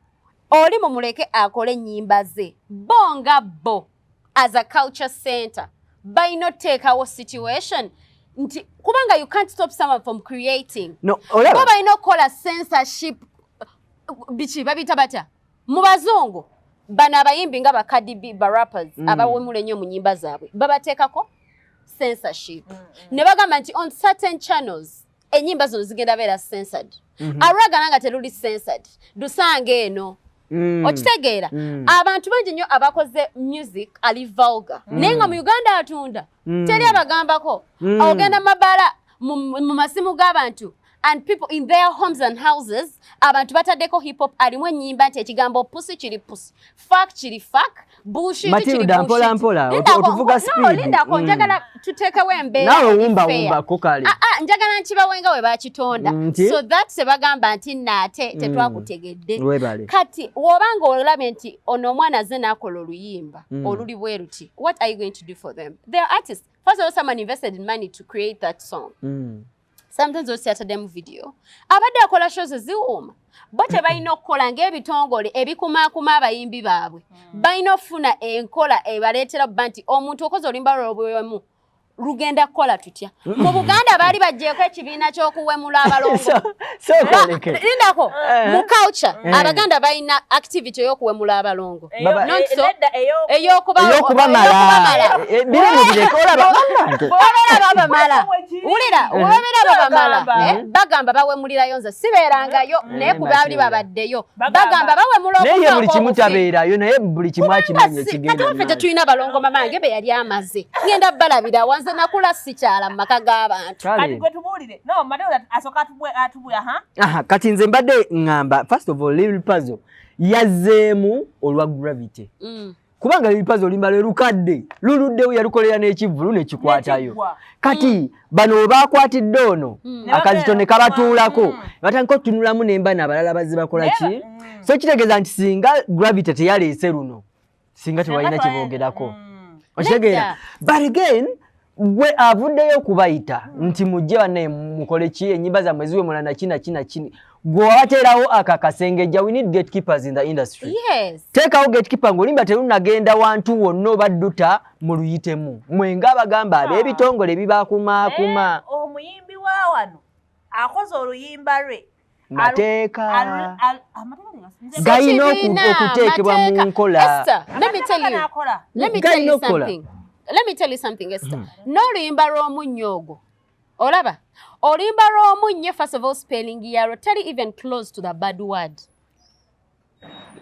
Speaker 1: oli mumuleke akole ennyimba ze. Bo nga bo as a culture center balina oteekawo situation nti kubanga you can't stop someone from creating.
Speaker 2: No,
Speaker 1: bo balina okukola censorship. Biki babiyita batya mu bazungu? Bano abayimbi nga ba Cardi B, ba rappers abawemula ennyo mu nnyimba zaabwe, babateekako censorship ne bagamba nti on certain channels ennyimba zino zigenda beera censored. Alwagana nga teruli censored lusanga eno. Okitegeera? Abantu bangi nnyo abakoze music ali vulgar, naye nga mu Uganda atunda, teri abagambako. Ogenda mabaala, mu masimu g'abantu and people in their homes and houses, abantu bataddeko hip hop alimu ennyimba nti ekigambo pussy kiri pussy, fuck kiri fuck, bullshit kiri.
Speaker 2: Matilda, mpola mpola, otuvuga speed.
Speaker 1: Lindako, njagala tuteekewo embeera.
Speaker 2: Naawe wumba wumbako kale.
Speaker 1: Ah, ah, njagala nkibawenga we bakitonda so that sebagamba nti naate tetwakutegedde. Kati wobanga olabye nti ono omwana azze n'akola oluyimba oluli bwe ruti, what are you going to do for them? They are artists. First of all, someone invested in money to create that song. Sometimes osi ataddemu video, abadde akola shows eziwuuma. Bo tebalina okukola ng'ebitongole ebikumaakuma abayimbi baabwe? Balina okufuna enkola ebaleetera bba nti omuntu okoze oluyimba lwobwemu lugenda kukola tutya? Mu Buganda baali baggyeko ekibiina ky'okuwemula abalongo. Lindako, mu culture Abaganda balina activity ey'okuwemula abalongo,
Speaker 2: ey'okubamala.
Speaker 1: Babamala, wulira, webabeera babamala, bagamba bawemulirayo. Nze sibeerangayo, naye ku baali babaddeyo bagamba bawemula.
Speaker 2: Naye buli kimu tabeerayo, naye buli kimu akimanyi
Speaker 1: ekigenda. Ffe tetulina balongo. Mamange be yali amaze ngenda balabira wanze, nakula sikyala mu maka g'abantu.
Speaker 2: Kati nze mbadde ŋŋamba, first of all, Lil Pazo yazzeemu olwa Gravity, kubanga Lil Pazo oluyimba lwe lukadde luluddewo, yalukolera n'ekivvulu nekikwatayo. Kati bano we bakwatidde ono akazito ne kabatuulako, batandika otutunulamu nemba abalala bazze bakola ki. So kitegeeza nti singa Gravity teyaleese luno, singa tewalina kiboogerako. Okitegeera? But again, gwe avuddeyo okubayita nti mujje bannaye mukole ki, ennyimba zammwe ziwemula naki naki naki, gwe wabateerawo ako akasengejja. We need gatekeepers in the industry. Teekawo gatekeeper ng'olimba terunagenda wantu wonna oba dduta mu luyitemu mwenga abagamba ab'ebitongole bibakumaakuma.
Speaker 3: Omuyimbi wa wano akoze oluyimba lwe
Speaker 2: Mateeka galina okuteekebwa mu nkola.
Speaker 1: Let me tell you something, Esther. N'oluyimba lw'omunnyo ogwo, olaba oluyimba lw'omunnyo, first of all, spelling yalwo teri even close to the bad word.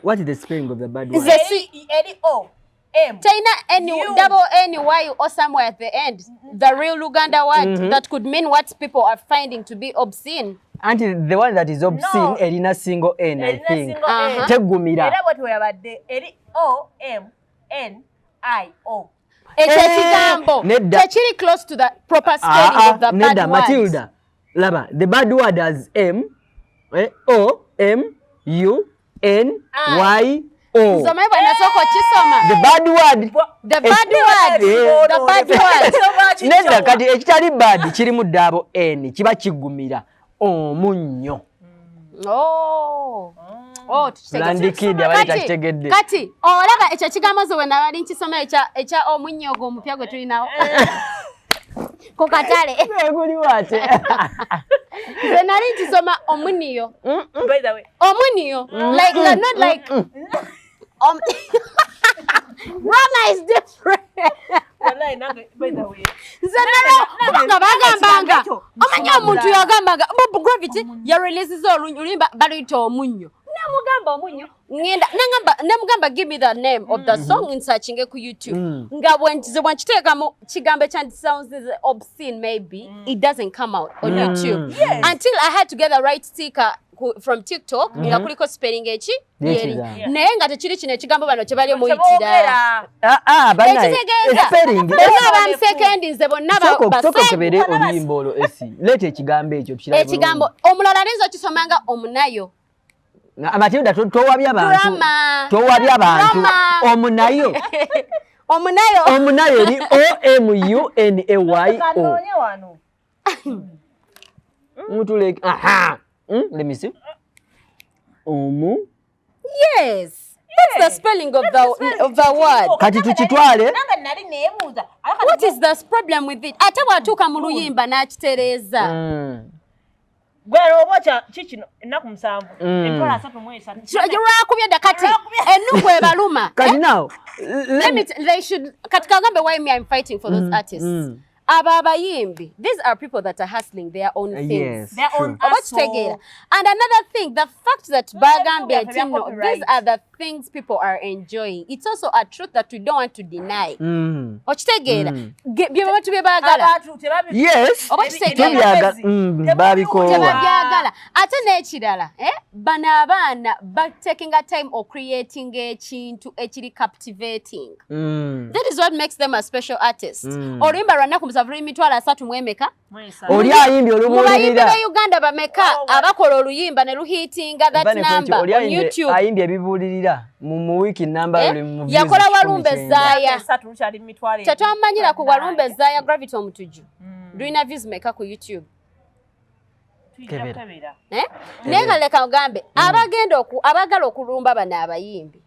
Speaker 2: What is the spelling of the bad word?
Speaker 3: Eri o. M.
Speaker 1: Terina N
Speaker 3: U.
Speaker 1: double N Y or somewhere at the end. The real Luganda word that could mean what people are finding to be obscene.
Speaker 2: Anti the one that is obscene
Speaker 3: No.
Speaker 2: erina single N, I
Speaker 3: Erina
Speaker 2: think.
Speaker 3: single N.
Speaker 2: Teggumira.
Speaker 3: Era bwati weyabadde eri O M N I O.
Speaker 1: Ekyo
Speaker 2: Eh,
Speaker 1: ekigambo
Speaker 2: nedda.
Speaker 1: tekiri close to the proper spelling
Speaker 2: Ah,
Speaker 1: of the
Speaker 2: ah,
Speaker 1: bad
Speaker 2: nedda
Speaker 1: word.
Speaker 2: Matilda, laba, the bad word has M, eh, O M U N Y O.
Speaker 1: Nze omanyi bwe nasooka okisoma.
Speaker 2: The bad word.
Speaker 1: The bad word.
Speaker 2: Eh.
Speaker 1: The bad word.
Speaker 2: Nedda, kati ekitali bad kirimu double N, kiba kigumira omunnyo.
Speaker 1: Oh. Oh, tukitegedde.
Speaker 2: Landikidi abali
Speaker 1: Kati-
Speaker 2: takitegedde.
Speaker 1: Kati olaba ekyo ekigambo nze bwe nabali nkisoma ekya omunnyo ogwo omupya gwe tulinawo ku katale.
Speaker 2: Guliwo ate.
Speaker 1: Nze nali nkisoma omuniyo.
Speaker 3: By the way,
Speaker 1: Omuniyo. Like, not like grammar is different.
Speaker 3: wallahi nange, by the way.
Speaker 1: Nze nalo kubanga bagambanga
Speaker 3: ekyo
Speaker 1: omanyi omuntu yagambanga Bob Gravity yareleasiza oluyimba baluyita Omunnyo, namugamba omunnyo ngenda nangamba namugamba, "Give me the name of the song nsearchinge ku YouTube." Nga bwenkize bwenkiteekamu kigambo ekya sounds is obscene, maybe it doesn't come out on YouTube until I had to get the right sticker from TikTok nga kuliko spelling eki
Speaker 2: Y'ekigambo.
Speaker 1: yeri, naye nga tekiri kino ekigambo bano kye bali omuyitira.
Speaker 3: Kyeboogera.
Speaker 2: Ah, ah, bannaye,
Speaker 1: Ekitegeeza
Speaker 2: spelling.
Speaker 1: bonna abamusekendi nze bonna
Speaker 2: Sooka okebere oluyimba olwo esi. Leeta ekigambo ekyo tukirabe.
Speaker 1: Ekigambo omulala ayinza okisoma nga omunayo.
Speaker 2: Bulungi. Matilda, towabya abantu.
Speaker 1: Drama.
Speaker 2: Towabya abantu.
Speaker 1: Drama.
Speaker 2: Omunayo.
Speaker 1: Omunayo.
Speaker 2: Omunayo eri O M U N A Y O.
Speaker 3: Kanoonye wano.
Speaker 2: Mutuleke. Aha. Let me see. Omu.
Speaker 1: Yes, that's the spelling of the word.
Speaker 2: Kati tukitwale.
Speaker 3: Nange nali neebuuza.
Speaker 1: What is the problem with it? Ate bw'atuuka mu luyimba n'akitereeza.
Speaker 3: Gwe oba kya kikino ennaku 7 30,000.
Speaker 1: Lwakubye dda kati ennugu ebaluma.
Speaker 2: Kati now,
Speaker 1: Let me they should, kati kagambe why me I'm fighting for those artists. Abo abayimbi, these are people that are hustling their own things.
Speaker 3: Their own
Speaker 1: Oba
Speaker 3: hustle.
Speaker 1: kitegeera? And another thing, the fact that bagambye
Speaker 3: bya
Speaker 1: nti no,
Speaker 3: copyright.
Speaker 1: these are the things people are enjoying, it's also a truth that we don't want to deny. Okitegeera? Bye bantu bye baagala.
Speaker 3: Abantu tebabi
Speaker 2: Yes.
Speaker 1: Oba kitegeera?
Speaker 2: Tebyaga- babikoowa.
Speaker 1: Tebabyagala. Ate n'ekirala, eh? Bano abaana batakinga time ocreating ekintu ekiri captivating. That is what makes them a special artist. Oluyimba lwa nnaku 7 luli 300,000 emeka.
Speaker 2: Oli ayimbye
Speaker 1: Mu bayimbi
Speaker 2: olubuulirira.
Speaker 1: be Uganda bameka
Speaker 3: Oh,
Speaker 1: abakola oluyimba ne luhitinga that
Speaker 2: Bane
Speaker 1: number
Speaker 2: oli
Speaker 1: on YouTube?
Speaker 2: ayimbye ebibuulirira mu wiiki namba
Speaker 1: Eh?
Speaker 2: luli mu views
Speaker 1: Yakola
Speaker 2: 190.
Speaker 1: Walumbe Zaaya.
Speaker 3: Esatu lukyali mu 200,000.
Speaker 1: Tetwamanyira ku Walumbe Zaaya Gravity Omutujju lulina views meka ku YouTube?
Speaker 3: Tujja
Speaker 2: Kebera.
Speaker 3: kukebera.
Speaker 1: Eh? Naye nga leka ogambe abagenda abagala okulumba bano abayimbi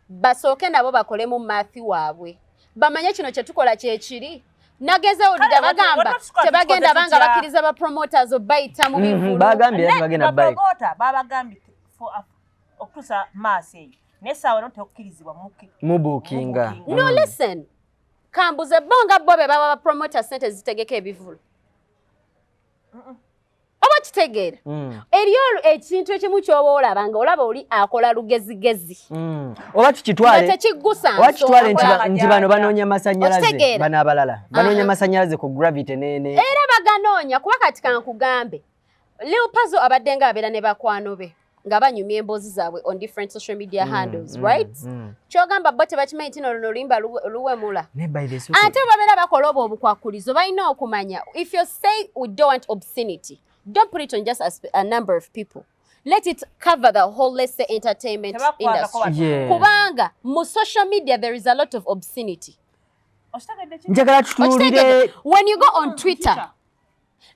Speaker 1: basooke nabo bakolemu math waabwe, bamanye kino kye tukola kyekiri. Nagezewulira
Speaker 3: Kale,
Speaker 1: bagamba
Speaker 3: watu
Speaker 1: tebagenda
Speaker 3: tukoze
Speaker 1: banga
Speaker 3: tutya?
Speaker 1: bakkiriza ba promoters obayita mu bivulu.
Speaker 2: Bagambye era tebagenda bike.
Speaker 3: Bapromota babagambye okutuusa maaso eyo, naye essaawa eno tekukkirizibwa
Speaker 2: Mubuukinga.
Speaker 1: No, listen, kambuze, bo nga bo be baba bapromota sente zitegeka ebivulu, oba kitegeera? Eriyo ekintu ekimu ky'oba olaba nga olaba oli akola lugezigezi
Speaker 2: Oba
Speaker 1: nga
Speaker 2: tukitwale
Speaker 1: tekiggusa
Speaker 2: oba kitwale nti
Speaker 1: nsonga.
Speaker 2: nti bano banoonya masanyalaze.
Speaker 1: Okitegeera?
Speaker 2: Bano abalala banoonya masanyalaze ku Gravity nene.
Speaker 1: Era baganoonya kuba kati kankugambe, Lil Pazo abadde nga abeera ne bakwano be nga banyumya emboozi zaabwe on different social media handles, right? Kyogamba bo tebakimanyi nti no luno oluyimba luwemula?
Speaker 2: Ne by the
Speaker 1: Ate babeera bakola obwo obukwakulizo, balina okumanya if you say we don't want obscenity, don't put it on just a number of people. Let it cover the whole, let's say, entertainment
Speaker 3: Tebakwatako
Speaker 1: industry.
Speaker 2: Kubanga mu social media there is a lot of obscenity.
Speaker 3: Okitegedde ki?
Speaker 2: Njagala tutunuulire
Speaker 1: Okitegedde? When you go on Twitter,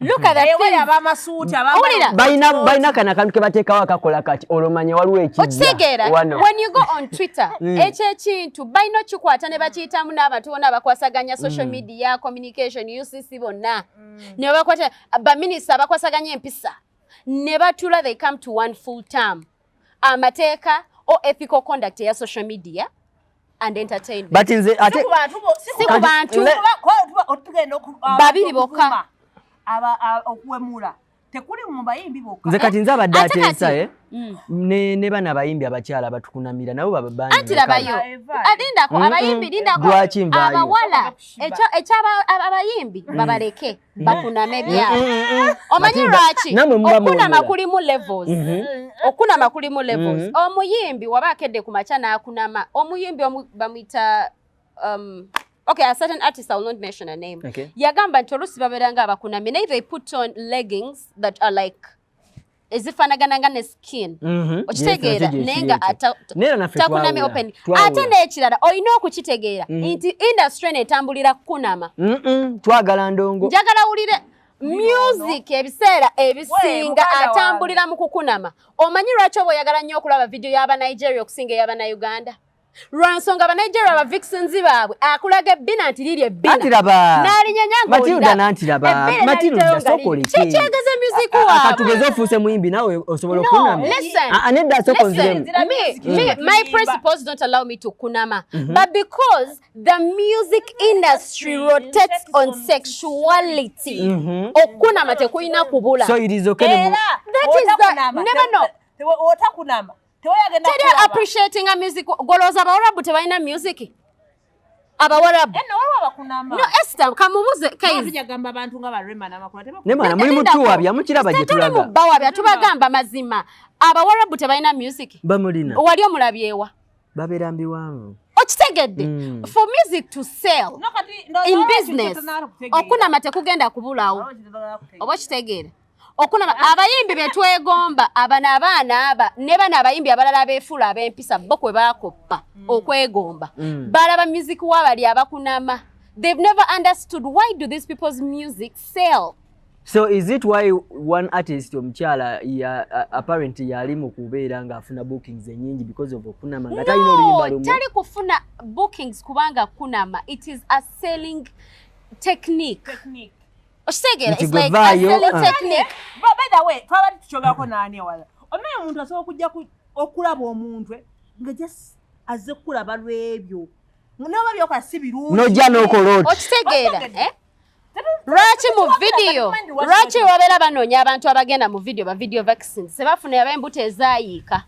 Speaker 1: look at the
Speaker 3: Ewali
Speaker 1: things.
Speaker 3: ab'amasuuti.
Speaker 1: Owulira?
Speaker 2: Balina kano akantu ke bateekawo akakola kati olwomanya waliwo ekijja
Speaker 1: Okitegeera?
Speaker 2: wano.
Speaker 1: When you go on Twitter, ekyo ekintu balina okikwata ne bakiyitamu n'abantu bonna abakwasaganya social media communication, UCC bonna ne babakwata, baminisita abakwasaganya empisa ne batula, they come to one full term, amateeka o ethical conduct eya social media and entertainment.
Speaker 2: But nze ate
Speaker 1: Si ku bantu.
Speaker 3: Tugenda
Speaker 1: Babiri bokka.
Speaker 3: okuwemula. Tekuli mu bayimbi bokka.
Speaker 2: Nze kati nze abadde
Speaker 1: Ate kati-
Speaker 2: ateesa eh? Ne bano abayimbi abakyala batukunamira nabo baba
Speaker 1: Anti labayo. Alindako abayimbi, lindako.
Speaker 2: Lwaki nvaayo?
Speaker 1: Abawala, ekyaba abayimbi babaleke bakuname byabwe. Omanyi
Speaker 2: Matilda,
Speaker 1: lwaki?
Speaker 2: namwe muba
Speaker 1: Okunama
Speaker 2: mwongera.
Speaker 1: kulimu levels. Okunama kulimu levels. Omuyimbi waba akedde ku makya n'akunama, omuyimbi omu bamuyita okay, a certain artist, I will not mention a name. Yagamba nti oluusi babeera nga abakunamye, naye they put on leggings that are like ezifaanagana nga ne skin. Okitegeera?
Speaker 2: Yes,
Speaker 1: naye nga
Speaker 2: Naye naffe
Speaker 1: takunamye
Speaker 2: twawula.
Speaker 1: open.
Speaker 2: Twawula.
Speaker 1: Ate n'ekirala, olina okukitegeera nti industry eno etambulira kukunama.
Speaker 2: Twagala ndongo.
Speaker 1: Njagala wulire music, ebiseera ebisinga
Speaker 3: Muganda
Speaker 1: atambulira mu kukunama. Omanyi lwaki oba oyagala nnyo okulaba vidiyo y'Abanigeria okusinga ey'Abannayuganda? Lwa nsonga Abanigeria, aba vixens baabwe akulaga ebbina nti liri ebbina
Speaker 2: Anti laba.
Speaker 1: N'alinyanya.
Speaker 2: Matilda, nanti laba. Matilda, sooka.
Speaker 1: Kyekyegeza music waabwe.
Speaker 2: Katugeze ofuuse muyimbi, nawe osobola
Speaker 1: No,
Speaker 2: okunama?
Speaker 1: listen.
Speaker 2: Ah, ah, nedda, sooka onziremu.
Speaker 1: Listen, me, my principles don't allow me to kunama. But because the music industry rotates on sexuality, okunama tekulina kubula.
Speaker 2: So it is okay
Speaker 3: Era
Speaker 1: That is the- never know.
Speaker 3: Otakunama teweyagenda.
Speaker 1: Teri appreciating a music. Golooza Abawarabu tebalina music? Abawarabu.
Speaker 3: Eno waliwo abakunama.
Speaker 1: No, Esther, kamubuze Kaiz.
Speaker 3: Tujagamba abantu nga barema n'amakula.
Speaker 2: Ne mwana, muli mutuwabya, mukiraba gye
Speaker 1: Tetuli mu
Speaker 2: tulaga.
Speaker 1: bawabya, tubagamba mazima. Abawarabu tebalina music?
Speaker 2: Bamulina.
Speaker 1: Wali omulabyewa?
Speaker 2: Babeera mbiwanvu.
Speaker 1: Okitegedde? For music to sell in business, okunama tekugenda kubulawo. Oba okitegeera? Okunama, abayimbi be twegomba, abano abaana aba ne bano abayimbi abalala abeefuula ab'empisa, bo kwe baakoppa okwegomba. Balaba music w'abali abakunama. They've never understood why do these people's music sell.
Speaker 2: So is it why one artist omukyala ya apparently yali mu kubeera ng'afuna bookings ennyingi because of okunama, nga talina oluyimba
Speaker 1: No,
Speaker 2: lumu?
Speaker 1: tali kufuna bookings kubanga kunama. It is a selling technique. Okitegeera?
Speaker 2: Nti
Speaker 1: It's like a
Speaker 2: gwe vaayo,
Speaker 1: selling
Speaker 2: ah.
Speaker 1: technique.
Speaker 3: By the way, twabadde tukyogerako naani ewala, omanyi omuntu asobola okujja okulaba omuntu nga just azze kulaba lwebyo, noba byokola si birungi.
Speaker 2: Nojja n'okola oti.
Speaker 1: Okitegeera?
Speaker 3: Okitegedde?
Speaker 1: Eh? Lwaki mu vidiyo, lwaki babeera banoonya abantu abagenda mu vidiyo, ba video vixens, tebafuna ab'embuto ezaayiika,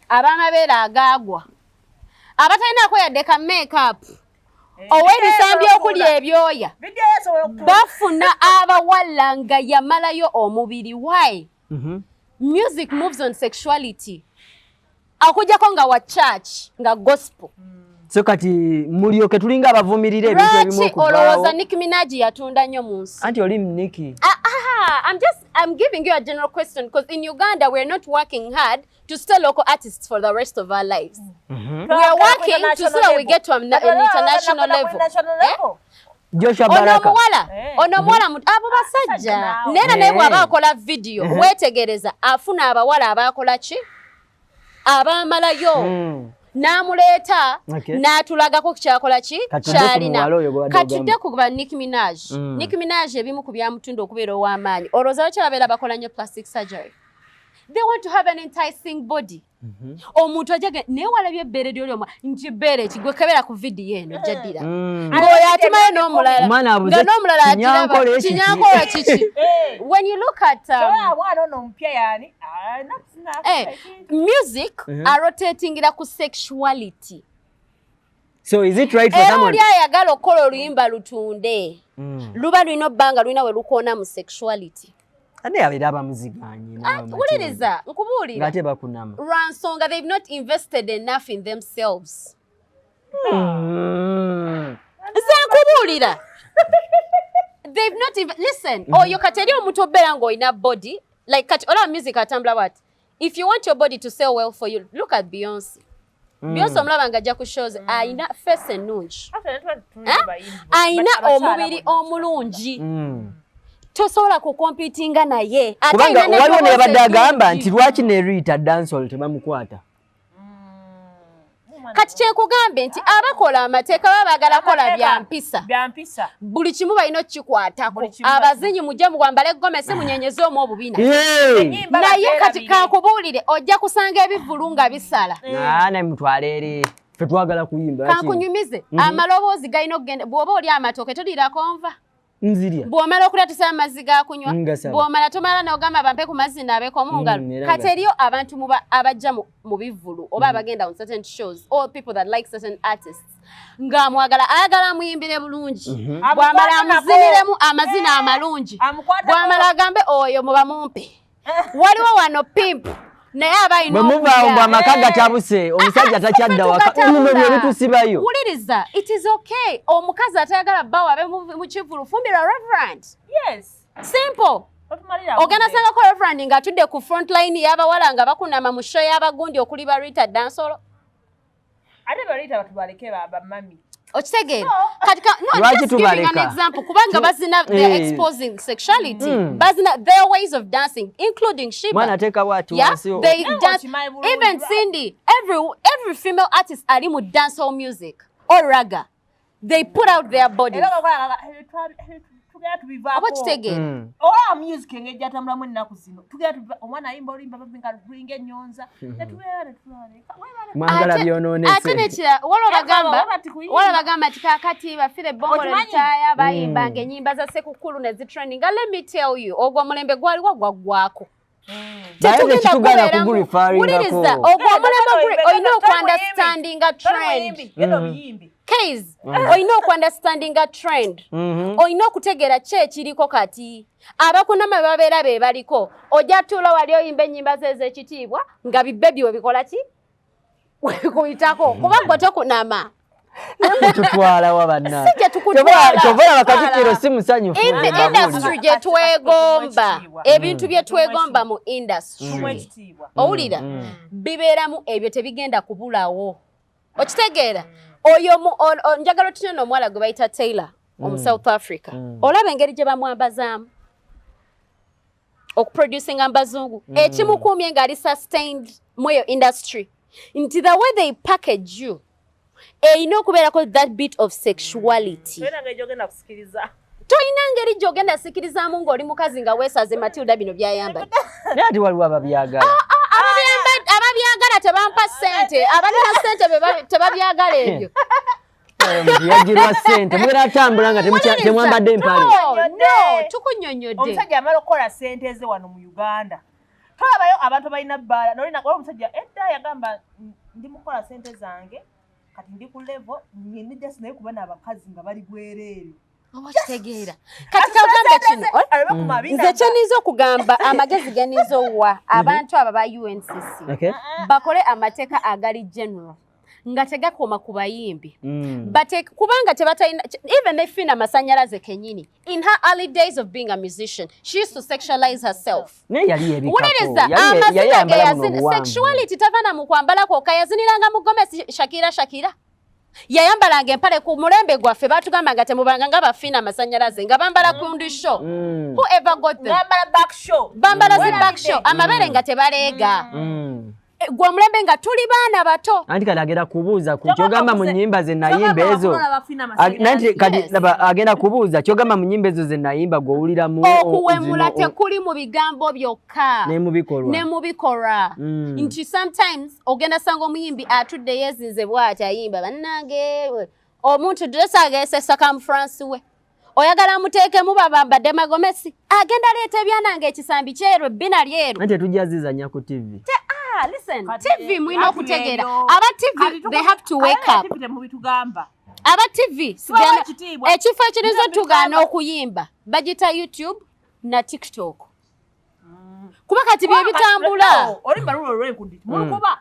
Speaker 1: ab'amabeere agaagwa, abatalinaako yadde ka makeup, ow'ebisambi okulya ebyoya?
Speaker 3: Vidiyo esobola okutula.
Speaker 1: Bafuna abawala nga yamalayo omubiri. Why? Music moves on sexuality, okujjako nga wa church, nga gospel.
Speaker 2: So kati mulyoke tulinga abavumirira ebintu ebimu
Speaker 1: Lwaki
Speaker 2: okuvaawo.
Speaker 1: olowooza Nicki Minaj yatunda nnyo mu nsi?
Speaker 2: Anti oli Nicki.
Speaker 1: Ah, ah, I'm giving you a general question because in Uganda we're not working hard to stay local artists for the rest of our lives. We are working to so that we get to an international level. Eh?
Speaker 2: Joshua
Speaker 1: Ono
Speaker 2: Baraka.
Speaker 1: omuwala,
Speaker 3: Eh.
Speaker 1: ono omuwala abo basajja.
Speaker 3: Naawe.
Speaker 1: Naye era naye
Speaker 2: Eh.
Speaker 1: bw'aba akola vidiyo, weetegereza afuna abawala abakola ki? Abaamalayo. N'amuleeta n'atulagako kyakola ki.
Speaker 2: Katudde ku
Speaker 1: Kyalina.
Speaker 2: muwala oyo gw'obadde
Speaker 1: Katudde
Speaker 2: ogamba.
Speaker 1: ku ba Nicki Minaj. Nicki Minaj, ebimu ku byamutunda okubeera ow'amaanyi, olowooza lwaki babeera bakola nnyo plastic surgery? They want to have an enticing body. Omuntu ajja naye walabye ebbeere lyoli omwa nti bbeere ki, gwe kebera ku vidiyo eno jaddira ng'oyo atumayo n'omulala,
Speaker 2: Omwana abuze
Speaker 1: nga n'omulala
Speaker 2: kinyankole
Speaker 1: agiraba
Speaker 2: kiki?
Speaker 1: Kinyankole kiki?
Speaker 3: Eh.
Speaker 1: When you look at
Speaker 3: mwana ono omupya yani
Speaker 1: music arotatingira ku sexuality.
Speaker 2: So is it right for
Speaker 1: Era
Speaker 2: someone
Speaker 1: oli ayagala okukola oluyimba lutunde, luba lulina obba nga lulina we lukoona mu sexuality.
Speaker 2: Ate abeera abamuziganye naawe, Matilda.
Speaker 1: Wuliriza nkubuulira.
Speaker 2: Ng'ate bakunama.
Speaker 1: Lwa nsonga they've not invested enough in themselves. Nze nkubuulira, they've not listen, oyo kati eri omuntu obeera ng'olina body like kati olaba music atambula bwati. If you want your body to sell well for you, look at Beyonce. Beyonce omulaba ng'ajja ku shows, ayina face ennungi, ayina omubiri omulungi, tosobola kukompitinga naye. Ate
Speaker 2: Kubanga
Speaker 1: ayina
Speaker 2: waliwo
Speaker 1: n'eddoboozi
Speaker 2: neyabadde agamba
Speaker 1: eddungi.
Speaker 2: Nti lwaki ne Rita dancehall tebamukwata?
Speaker 1: Kati kyenkugambe nti abakola amateeka baba baagala kola bya mpisa.
Speaker 3: Byampisa.
Speaker 1: Buli kimu balina okukikwatako.
Speaker 3: Buli kimu.
Speaker 1: Abazinyi mujje muwambale gomesi, munyenyeze omu obubina.
Speaker 2: Hey!
Speaker 3: Ennyimba
Speaker 1: Naye kati
Speaker 3: bazeerabire.
Speaker 1: kankubuulire, ojja kusanga ebivvulu nga bisala.
Speaker 2: Ah, naye mutwale eri, ffe twagala kuyimba.
Speaker 1: Kankunyumize, amaloboozi galina okugenda. Bw'oba oli amatooke toliirako nva.
Speaker 2: Nzirya.
Speaker 1: Bw'omala okulya tusaba amazzi ga kunywa.
Speaker 2: Ngasaba.
Speaker 1: Bw'omala tomala n'ogamba bampe ku mazzi naabeko mu ngalo.
Speaker 2: Era
Speaker 1: Kati
Speaker 2: nga-
Speaker 1: eriyo abantu muba abajja mu bivvulu oba abagenda on certain shows or people that like certain artists ng'amwagala, ayagala amuyimbire bulungi, bw'amala
Speaker 3: Amukwate nako.
Speaker 1: amuziniremu amazina amalungi,
Speaker 3: Amukwate.
Speaker 1: Bw'amala agambe oyo muba mumpe. Waliwo wano pimp, naye aba alina
Speaker 2: Bwe muvaawo
Speaker 1: okulya.
Speaker 2: mbw amaka gatabuse, omusajja takyadda waka.
Speaker 1: Tugatabula.
Speaker 2: Bino bye bitusibayo.
Speaker 1: Wuliriza, it is okay. Omukazi atayagala bbawo abe mu kivulu, fumbirwa reverend. Simple.
Speaker 3: Otumalira
Speaker 1: Ogenda
Speaker 3: budde.
Speaker 1: sangako reverend ng'atudde ku front line y'abawala nga bakunama mu show y'abagundi okuli ba Rita Dansolo.
Speaker 3: Ate baliyita batubaleke bamami.
Speaker 1: Okitegeera? Kati no,
Speaker 2: Lwaki
Speaker 1: just giving an
Speaker 2: tubaleka?
Speaker 1: example, kubanga bazina, they're exposing sexuality. Bazina their ways of dancing, including Sheebah.
Speaker 2: Mwana ateekawo ati
Speaker 1: Yeah,
Speaker 2: wansi.
Speaker 1: they
Speaker 3: Nawe
Speaker 1: dance.
Speaker 3: okimanyi bulungi,
Speaker 1: Even
Speaker 3: right?
Speaker 1: Cindy, every female artist ali mu dancehall music or ragga, they put out their bodies.
Speaker 3: Era bakola tugenda tubivaako.
Speaker 1: Oba kitegeera?
Speaker 3: Owa music engeri gyatambulamu ennaku zino, tugenda tubiva. Omwana ayimba oluyimba babi nga lulinga ennyonza, netubeera netulabeka.
Speaker 2: Mwagala
Speaker 1: Ate
Speaker 2: byonoonese.
Speaker 1: Nekira waliwo bagamba
Speaker 3: Baba bati kuyimba.
Speaker 1: waliwo bagamba nti kaakati bafire bongole
Speaker 3: Okimanyi?
Speaker 1: lutaaya bayimbanga ennyimba za Sekukulu ne zitrendinga. Let me tell you, ogwo omulembe gwaliwo gwaggwako.
Speaker 2: Naye
Speaker 1: Tetugenda
Speaker 2: tekitugaana
Speaker 1: kubeeramu-
Speaker 2: kugureferringako.
Speaker 1: Wuliriza, ogwo omulembe olina okuunderstandinga trend.
Speaker 3: Genda obiyimbi.
Speaker 1: Case, olina okuunderstandinga trend. Olina okutegeera ki ekiriko kati. Abakunama babeera be baliko. Ojja tuula wali oyimba ennyimba ze ez'ekitiibwa nga bibebi we bikola ki, webikuyitako, kuba gwe tokunama.
Speaker 2: Tutwala wa banna?
Speaker 1: Si gye tukutwala.
Speaker 2: Kyova olaba Katikkiro si musanyufu.
Speaker 1: In the
Speaker 2: Nze mbabuulira.
Speaker 1: industry gye twegomba,
Speaker 3: Ekitiibwa.
Speaker 1: ebintu bye twegomba mu industry,
Speaker 3: Tumuwa ekitiibwa.
Speaker 1: owulira, bibeeramu ebyo, tebigenda kubulawo. Okitegeera? Oyo njagala otunene omuwala gwe bayita Taylor omu South Africa. Olaba engeri gye bamwambazaamu okuproducinga mbazungu, ekimukuumye ng'ali sustained mu eyo industry nti the way they package you erina okubeerako that bit of sexuality.
Speaker 3: Tolina ngeri gyogenda kusikiriza.
Speaker 1: Tolina ngeri gy'ogenda sikirizaamu ng'oli mukazi nga weesaze Matilda bino byayambadde.
Speaker 2: Naye ati waliwo ababyagala.
Speaker 1: Ababyagala tebampa ssente. Abalina ssente tebabyagala ebyo.
Speaker 2: Yagirwa ssente, mugenda atambula nga temwambadde empale.
Speaker 1: No, no, tukunnyonnyodde.
Speaker 3: Omusajja amala okukola ssente ze wano mu Uganda, tolabayo abantu balina bbaala nolina. Waliwo omusajja edda yagamba, "Ndi mukukola ssente zange, kati ndi ku level ngende just naye kuba n'abakazi nga bali bwereere."
Speaker 1: Oba kitegeera? Kati kagambe kino.
Speaker 3: Aleme kumabina.
Speaker 1: Nze kyeniyinza okugamba, amagezi geniyinza owa abantu abo ba UNCC, bakole amateeka agali general nga tegakoma ku bayimbi. Kubanga tebatalina. Even ne Fina Masanyalaze kenyini, in her early days of being a musician, she used to sexualize herself.
Speaker 2: Naye yali yebikako.
Speaker 1: Wuliriza,
Speaker 2: Yali
Speaker 1: amazina ge
Speaker 2: yambala buno
Speaker 1: yazina,
Speaker 2: obuwanvu.
Speaker 1: sexuality tava na mu kwambala kwokka. Yaziniranga mu gomesi. Shakira, Shakira yayambalanga empale. Ku mulembe gwaffe batugamba nga temubanga nga bafina amasanyalaze nga bambala kundi show. Whoever got them?
Speaker 3: Ngambala back show.
Speaker 1: Bambala zi back show, amabeere nga tebaleega. Gwe omulembe nga tuli baana bato.
Speaker 2: Anti kati agenda kubuuza ku
Speaker 3: Kyogamba
Speaker 2: kyogamba mu nnyimba ze nayimba
Speaker 3: kyogamba
Speaker 2: ezo.
Speaker 3: wakulaba bafina
Speaker 2: Nanti kati laba, agenda kubuuza kyogamba mu nnyimba ezo ze nayimba gw'owuliramu
Speaker 1: Okuwemula
Speaker 2: zino,
Speaker 1: tekuli mu bigambo byokka,
Speaker 2: ne mu bikolwa.
Speaker 1: Ne mu bikolwa. Nti sometimes ogenda sanga omuyimbi atudde yeezinze bw'ati ayimba, bannange omuntu dress circumference we oyagala muteekemu babambadde magomesi, agenda leeta ebyanange ekisambi kyeru, ebbina lyeru.
Speaker 2: Anti tetujja zizanya ku TV.
Speaker 1: Ah, listen,
Speaker 3: Kati,
Speaker 1: TV mulina
Speaker 3: kati
Speaker 1: okutegeera.
Speaker 3: ebyo-
Speaker 1: Aba TV, they have to wake up.
Speaker 3: Temubitugamba.
Speaker 1: Aba TV,
Speaker 3: Tubawa ekitiibwa.
Speaker 1: ekifo ekirizo
Speaker 3: Nze
Speaker 1: tugaana
Speaker 3: mbitugamba.
Speaker 1: okuyimba bagita YouTube na TikTok, kuba kati bye bitambula.
Speaker 3: Oluyimba lulo olw'enkundi mulukuba?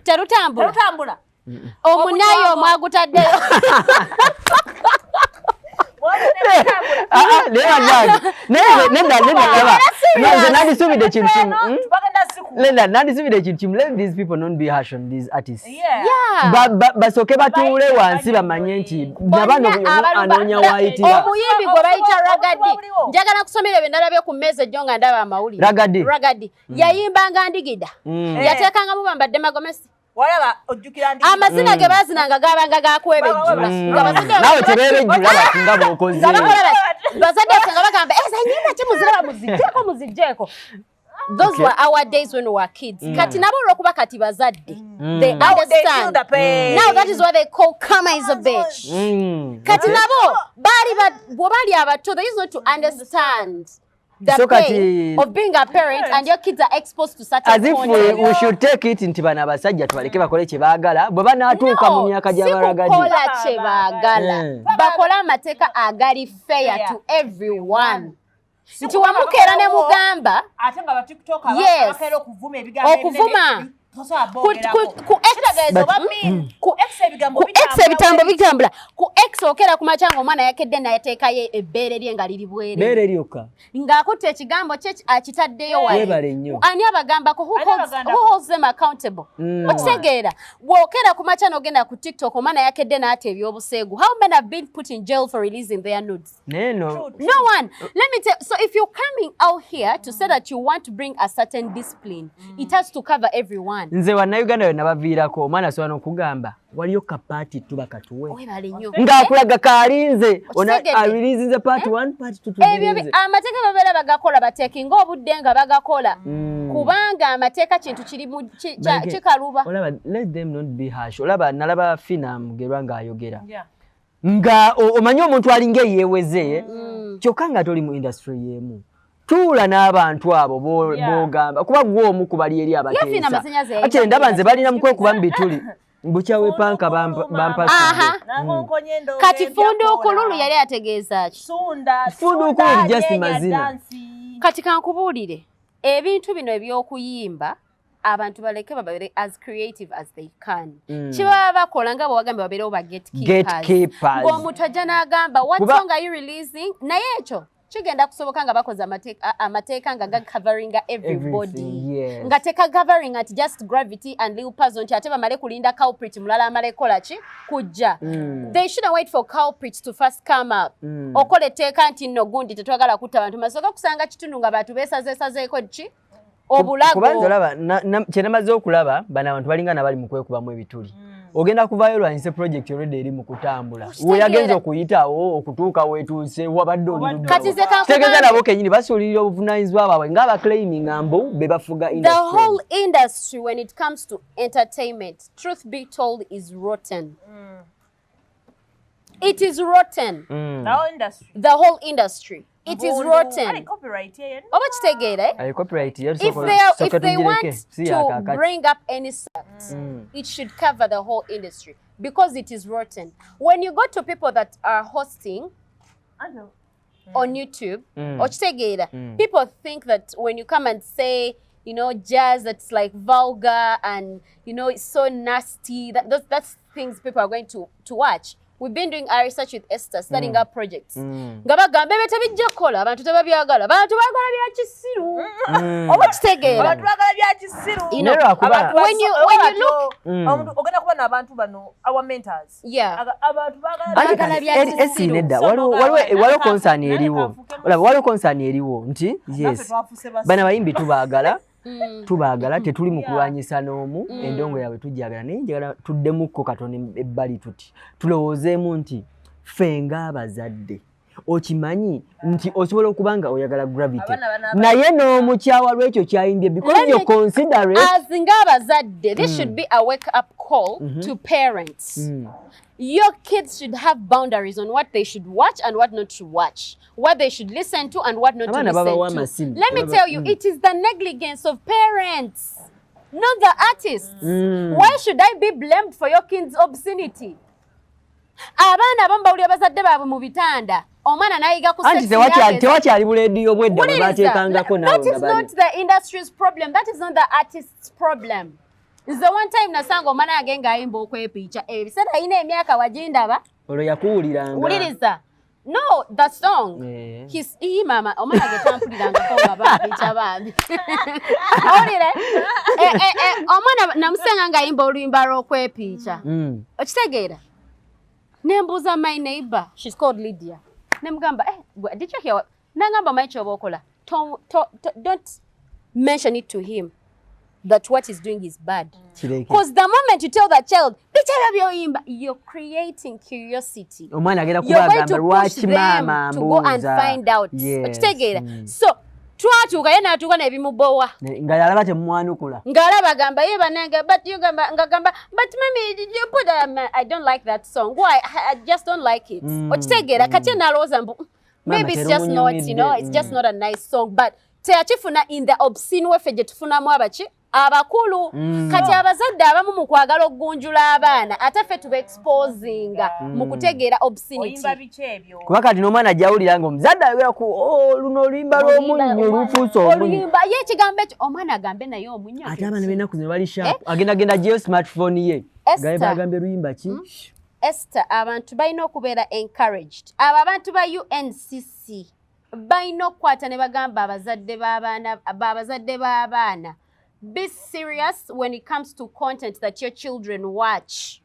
Speaker 1: Terutambula.
Speaker 3: Terutambula.
Speaker 1: Omunaye omwagutaddeyo.
Speaker 2: Ah, ah, naye bannange, nedda, nedda, laba. Nze nandisuubidde ekintu kimu.
Speaker 3: Bagenda siku.
Speaker 2: Nedda, nandisuubidde ekintu kimu. Let these people not be harsh on these artists.
Speaker 3: Yeah.
Speaker 2: Basooke batuule wansi bamanye nti nabano buli omu anoonya waayitira.
Speaker 1: Omuyimbi gwe bayita Ragga Dee,
Speaker 3: Obuliwo.
Speaker 1: njagala kusomera ebyo nalabye ku mmeeza ejjo nga ndaba amawulire.
Speaker 2: Ragga Dee.
Speaker 1: Ragga Dee yayimbanga ndigida, yateekangamu bambadde magomesi.
Speaker 3: Walaba ojjukira ndi
Speaker 1: Amazina ge baazinanga gabanga gakwebejjula. Nga bazadde
Speaker 2: Naawe tebeebejjula bati nga bw'okoze.
Speaker 1: Nga bakola bati, bazadde baffe nga bagamba, eza nyimba ki muziraba, muziggyeko, muziggyeko. Those
Speaker 2: Okay.
Speaker 1: were our days when we were kids. Kati nabo olwokuba kati bazadde, they
Speaker 3: Now they feel
Speaker 1: understand.
Speaker 3: the pain.
Speaker 1: Now that is what they call karma is a bitch. Kati nabo baali bwe bali abato, they used not to understand the
Speaker 2: So
Speaker 1: pain
Speaker 2: kati-
Speaker 1: of being a parent and your kids are exposed to certain
Speaker 2: As if
Speaker 1: content.
Speaker 2: we should take it nti bano abasajja tubaleke bakole kye baagala bwe banaatuuka mu myaka
Speaker 1: si
Speaker 2: gy'abalagadi.
Speaker 1: kukola kye baagala. Bakole amateeka agali fair
Speaker 3: Fair.
Speaker 1: to everyone, nti wamukeera ne mugamba
Speaker 3: Ate nga ba TikTok
Speaker 1: Yes.
Speaker 3: abakeera okuvuma ebigambo
Speaker 1: Okuvuma.
Speaker 3: ebinene, tosobola boogerako.
Speaker 1: Ku X.
Speaker 3: Kitegeeza oba mean, ku X ebigambo
Speaker 1: Ku X
Speaker 3: bitambula.
Speaker 1: Ebitambo bitambula. Ku X okera ku makya nga omwana yakedde nayateekayo ebbeere lye nga liri bwereere.
Speaker 2: Beere lyokka.
Speaker 1: Ng'akutte ekigambo kye akitaddeyo wali.
Speaker 2: Weebale nnyo.
Speaker 1: Ani abagambako? Who
Speaker 3: Ani abagambako?
Speaker 1: Who holds them accountable? Okitegeera, bw'okera ku makya n'ogenda ku TikTok, omwana yakedde n'ata ebyobuseegu. How many have been put in jail for releasing their nudes?
Speaker 2: Naye no
Speaker 1: No one. Let me tell. So if you're coming out here to say that you want to bring a certain discipline, it has to cover everyone.
Speaker 2: Nze Bannayuganda yonna baviirako omwana asobola n'okugamba waliyo ka part tuba katuwe
Speaker 1: Webale nnyo.
Speaker 2: ng'akulaga kalinze.
Speaker 1: Okitegedde?
Speaker 2: Areleasinze part 1, part 2.
Speaker 1: Ebyo
Speaker 2: Tuzirinze.
Speaker 1: Amateeka babeera bagakola, bateekinga obudde nga bagakola, kubanga amateeka kintu kiri mu kikaluba.
Speaker 2: Olaba, let them not be harsh. Olaba nalaba Fina Mugerwa ng'ayogera nga omanyi omuntu alinga eyeeweze, kyokka nga toli mu industry y'emu. Tuula n'abantu abo b'ogamba kuba gwe omu ku bali eri
Speaker 1: Fina
Speaker 2: abateesa.
Speaker 1: amasannyalaze
Speaker 2: Actually,
Speaker 1: yayita
Speaker 2: ndaba nze balina mu kwekuba mu bituli bukyawe panka bampasudde.
Speaker 1: Kati funduukululu yali ategeeza ki?
Speaker 3: Sunda.
Speaker 2: Funduukululu just mazina.
Speaker 1: Kati kankubuulire, ebintu bino eby'okuyimba, abantu baleke babeere as creative as they can. Kibaba bakola nga bwe wagambye, babeerewo ba gatekeepers.
Speaker 2: Gatekeepers.
Speaker 1: Ng'omuntu ajja n'agamba, "What
Speaker 2: Kuba-
Speaker 1: song are you releasing?" Naye ekyo kigenda kusoboka nga bakoze amateeka nga gacoveringa everybody.
Speaker 2: Everything, yes.
Speaker 1: Nga tekacoveringa nti just Gravity and Lil Pazo, nti ate bamale kulinda culprit mulala amale kola ki kujja. They shouldn't wait for culprits to first come up. Okola etteeka nti nno gundi tetwagala kutta bantu, masooka kusanga kitundu nga bantu beesazeesazeeko ki obulago.
Speaker 2: Kubanza olaba kye namaze okulaba, bano abantu balinga nabali mu kwekubamu ebituli. Ogenda kuvaayo lwanyise project already eri mu kutambula.
Speaker 1: Okitegeera.
Speaker 2: We yagenza okuyitawo okutuuka wetuuse wabadde oli ludda
Speaker 1: Kati
Speaker 2: wa.
Speaker 1: nze kankugambe-
Speaker 2: Kitegeeza nabo kennyini basuulirira obuvunaanyizibwa bwabwe ng'abaclaiminga mbu be bafuga
Speaker 1: The
Speaker 2: industry.
Speaker 1: whole industry, when it comes to entertainment, truth be told, is rotten. It is rotten.
Speaker 3: The whole industry.
Speaker 1: The whole industry, it is
Speaker 3: Mbundu.
Speaker 1: rotten.
Speaker 3: Ali copyright yeyo.
Speaker 1: Oba kitegeera, eh?
Speaker 2: Ayo copyright yo
Speaker 1: If they want
Speaker 2: si
Speaker 1: to
Speaker 2: yakakati.
Speaker 1: bring up any subject, it should cover the whole industry because it is rotten. When you go to people that are hosting on YouTube, okitegeera, people think that when you come and say, jazz that's like vulgar and it's so nasty, that's things people are going to watch. We've been doing our research with Esther, starting up projects, nga bagamba ebyo tebijja kukola, abantu tebabyagala, abantu baagala bya kisiru. Oba kitegeera?
Speaker 3: Abantu baagala bya kisiru.
Speaker 2: Naye lwakuba-
Speaker 3: Abantu
Speaker 1: When you look-
Speaker 3: omuntu ogenda kuba n'abantu bano, our mentors. Abantu baagala
Speaker 2: Anti
Speaker 1: Baagala
Speaker 2: kati,
Speaker 1: bya
Speaker 2: esi
Speaker 1: kisiru.
Speaker 2: nedda,
Speaker 3: So
Speaker 2: waliwo concern
Speaker 3: nange
Speaker 2: eriwo.
Speaker 3: kanfuuke
Speaker 2: Olaba waliwo concern eriwo nti
Speaker 3: Naffe
Speaker 2: yes,
Speaker 3: twafuuse basiru.
Speaker 2: bano abayimbi tubaagala, tubaagala, tetuli mu kulwanyisa n'omu. Endongo yaabwe tujagala, naye njagala tuddemukko katono ebbali tuti tulowoozeemu nti ffe ng'abazadde, okimanyi nti osobola okuba nga oyagala Gravity
Speaker 3: Abaana bano
Speaker 2: naye n'omukyawa lwekyo kyayimbye because
Speaker 1: Let
Speaker 2: you considerate.
Speaker 1: As ng'abazadde, this should be a wake up call to parents. Your kids should have boundaries on what they should watch and what not to watch, what they should listen to and what not to
Speaker 2: Abaana babawa
Speaker 1: listen to.
Speaker 2: amasimu.
Speaker 1: Let me tell you, it is the negligence of parents, not the artists. Why should I be blamed for your kids' obscenity? Abaana abamu bawulira bazadde baabwe mu bitanda, omwana n'ayiga ku
Speaker 2: Anti
Speaker 1: sex
Speaker 2: tewakyali bulediyo bwedda bwe
Speaker 1: Wuliriza,
Speaker 2: bateekangako
Speaker 1: that
Speaker 2: naawe
Speaker 1: is
Speaker 2: nga bali.
Speaker 1: Not the industry's problem. That is not the artist's problem. Nze one time nasanga omwana wange ng'ayimba okwepiica, ebiseera alina emyaka wagindaba.
Speaker 2: Olwo yakuwuliranga.
Speaker 1: Wuliriza, no, the song. Iyi mama omwana ge tampulirangako nga bampiica bambi. Owulire, omwana namusanga ng'ayimba oluyimba lw'okwepiica. Okitegeera, nembuuza my neighbor, she's called Lydia, nemugamba, "Eh, gwe, did you hear what?" Nangamba, "Omanyi kyoba okola, don't mention it to him that what he's doing is bad."
Speaker 2: Kireke.
Speaker 1: Because the moment you tell that child, "Biki ebyo by'oyimba," you're creating curiosity.
Speaker 2: Omwana agenda
Speaker 1: You're going
Speaker 2: kubagamba
Speaker 1: to push
Speaker 2: lwaki
Speaker 1: them
Speaker 2: maama
Speaker 1: to go and
Speaker 2: mbuuza.
Speaker 1: find out.
Speaker 2: Yes.
Speaker 1: Okitegeera? So Twatuuka ye n'atuuka nebimubowa.
Speaker 2: Nga yalaba temumwanukula.
Speaker 1: Ng'alaba agamba ye banange, but you gamba ngagamba, "But mommy, did you put I don't like that song. Why? I just don't like it." Okitegeera? Kati nalowooza mbu maybe it's just not, it's just not a nice song, but teyakifuna in the obscene way ffe gye tufunamu abaki abakulu. Kati abazadde abamu mu kwagala okugunjula abaana, ate ffe tuba exposinga mu kutegeera obscenity.
Speaker 3: Oyimba biki ebyo?
Speaker 2: Kuba kati n'omwana ajawulira nga omuzadde ayogera ku, "Oh, luno oluyimba lw'omunnyo lufuuse omunnyo."
Speaker 1: Oluyimba ye ekigambo ekyo omwana agambe naye omunnyo.
Speaker 2: Ate abaana b'ennaku zino bali sharp, agenda genda aggyeyo smartphone ye.
Speaker 1: Esther.
Speaker 2: Gabe bagambye luyimba ki?
Speaker 1: Esther, abantu balina okubeera encouraged. Abo abantu ba UNCC balina okukwata ne bagamba abazadde b'abaana, abazadde b'abaana, be serious when it comes to content that your children watch.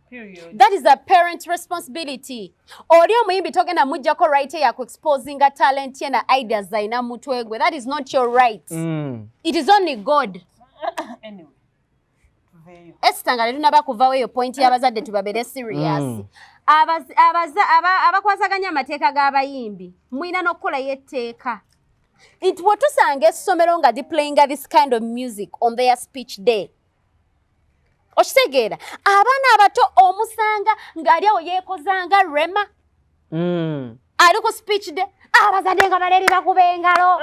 Speaker 3: Period.
Speaker 1: That is a parent responsibility. Oli omuyimbi togenda muggyako right ya kuexposinga talent ye na ideas zalina mu mutwe gwe. That is not your right. It is only God.
Speaker 3: Anyway, tuveeyo.
Speaker 1: Esther, nga tetunaba kuvawo, eyo point y'abazadde tubabeere serious. Abakwasaganya amateeka g'abayimbi, mulina n'okukolayo etteeka nti bwe tusanga essomero nga diplayinga this kind of music on their speech day, okitegeera, abaana abato omusanga ng'ali awo yeekozanga Rema ali ku speech day, abazadde nga baleri bakuba engalo.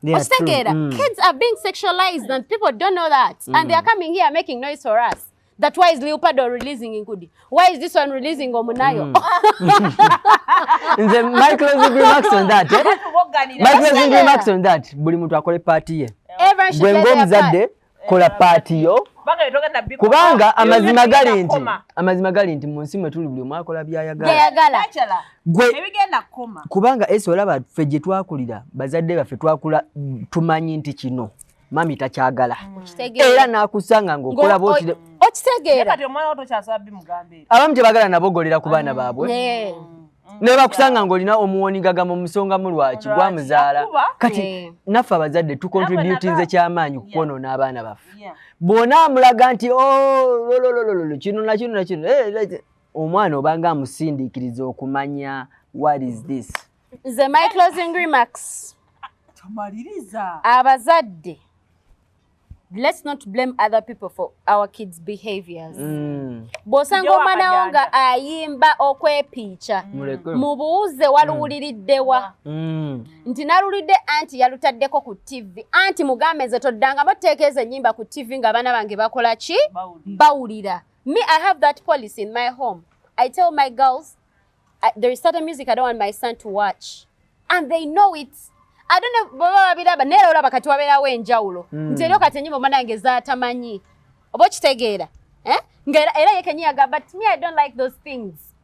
Speaker 2: Yeah, true.
Speaker 1: Okitegeera? Kids are being sexualized and people don't know that, and they are coming here making noise for us that why is Leopardo releasing Inkudi, why is this one releasing Omunayo?
Speaker 2: Nze my closing remarks on that, eh?
Speaker 3: Tubogganira.
Speaker 2: My closing remarks on that, buli muntu akole part ye.
Speaker 1: Everyone should
Speaker 2: Gwe
Speaker 1: play their part.
Speaker 2: ng'omuzadde kola part yo.
Speaker 3: Kubanga tetogenda bikoma.
Speaker 2: Kubanga amazima gali nti
Speaker 3: Koma.
Speaker 2: amazima gali nti mu nsi mwe tuli buli omu akola byayagala.
Speaker 1: Byayagala.
Speaker 3: Natural.
Speaker 2: Gwe
Speaker 3: Tebigenda kukoma.
Speaker 2: Kubanga esi olaba ffe gye twakulira, bazadde baffe twakula tumanyi nti kino mami takyagala,
Speaker 1: Okitegeera?
Speaker 2: era n'akusanga ng'okola bwoti.
Speaker 1: Okitegeera?
Speaker 3: Kati omwana wo tokyasaba bimugamba ebyo.
Speaker 2: Abamu tebagala nabogolera ku baana baabwe. Ne bakusanga ng'olina omuwonigagamba omusongamu lwaki gwamuzaala.
Speaker 3: Akuba.
Speaker 2: Kati naffe abazadde tucontributinze kyamaanyi okwonoona abaana baffe. Bw'ona amulaga nti, "Oh, lololololo, kino na kino na kino," omwana obanga amusindiikiriza okumanya what is this.
Speaker 1: Nze my closing remarks,
Speaker 3: Tomaliriza.
Speaker 1: abazadde, let's not blame other people for our kids' behaviors. Bw'osanga
Speaker 3: Tujje
Speaker 1: omwana wo
Speaker 3: wakajanja.
Speaker 1: nga ayimba okwepiica,
Speaker 2: Muleke.
Speaker 1: mubuuze waluwuliriddewa. Nti nalulidde anti yalutaddeko ku TV. Anti mugambe nze toddangamu oteekeeza ennyimba ku TV ng'abaana bange bakola ki?
Speaker 3: Bawulira.
Speaker 1: Bawulira. Me, I have that policy in my home. I tell my girls, there is certain music I don't want my son to watch, and they know it. I don't know baba babiraba, naye era olaba kati wabeerawo enjawulo nti eriyo kati ennyimba omwana wange zaatamanyi, oba okitegeera, eh? Nga era ye kennyini agamba, "But me, I don't like those things."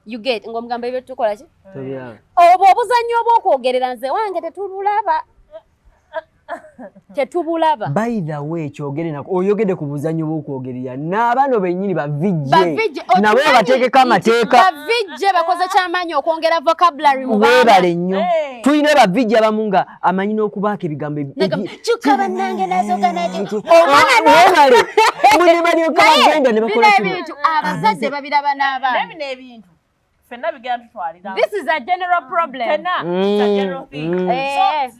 Speaker 1: You get ng'omugamba ebyo tukola ki?
Speaker 2: Tobyaba.
Speaker 1: Obwo obuzannyo obw'okwogerera nze wange tetubulaba, tetubulaba.
Speaker 2: By the way, kyogere nako, oyogedde ku buzannyo bw'okwogerera n'abaano bennyini ba VJ.
Speaker 1: Ba VJ,
Speaker 2: nabo
Speaker 1: okimanyi
Speaker 2: bateekeko
Speaker 1: nti
Speaker 2: amateeka.
Speaker 1: Ba VJ bakoze kyamaanyi okwongera vocabulary mu baana.
Speaker 2: Weebale nnyo.
Speaker 3: Hey.
Speaker 2: Tulina ba VJ abamu nga amanyi n'okubaako ebigambo
Speaker 1: Nagamba, "Kyuka bannange nazoga nakyo."
Speaker 2: Omwana weebale mune balyoka bagenda ne
Speaker 1: Bino
Speaker 2: bakola kino.
Speaker 1: ebintu abazadde babiraba
Speaker 3: Naye
Speaker 1: n'abaana.
Speaker 3: bino ebintu ffenna bigenda tutwalira.
Speaker 1: This is a general problem.
Speaker 3: Ffenna, it's a general thing.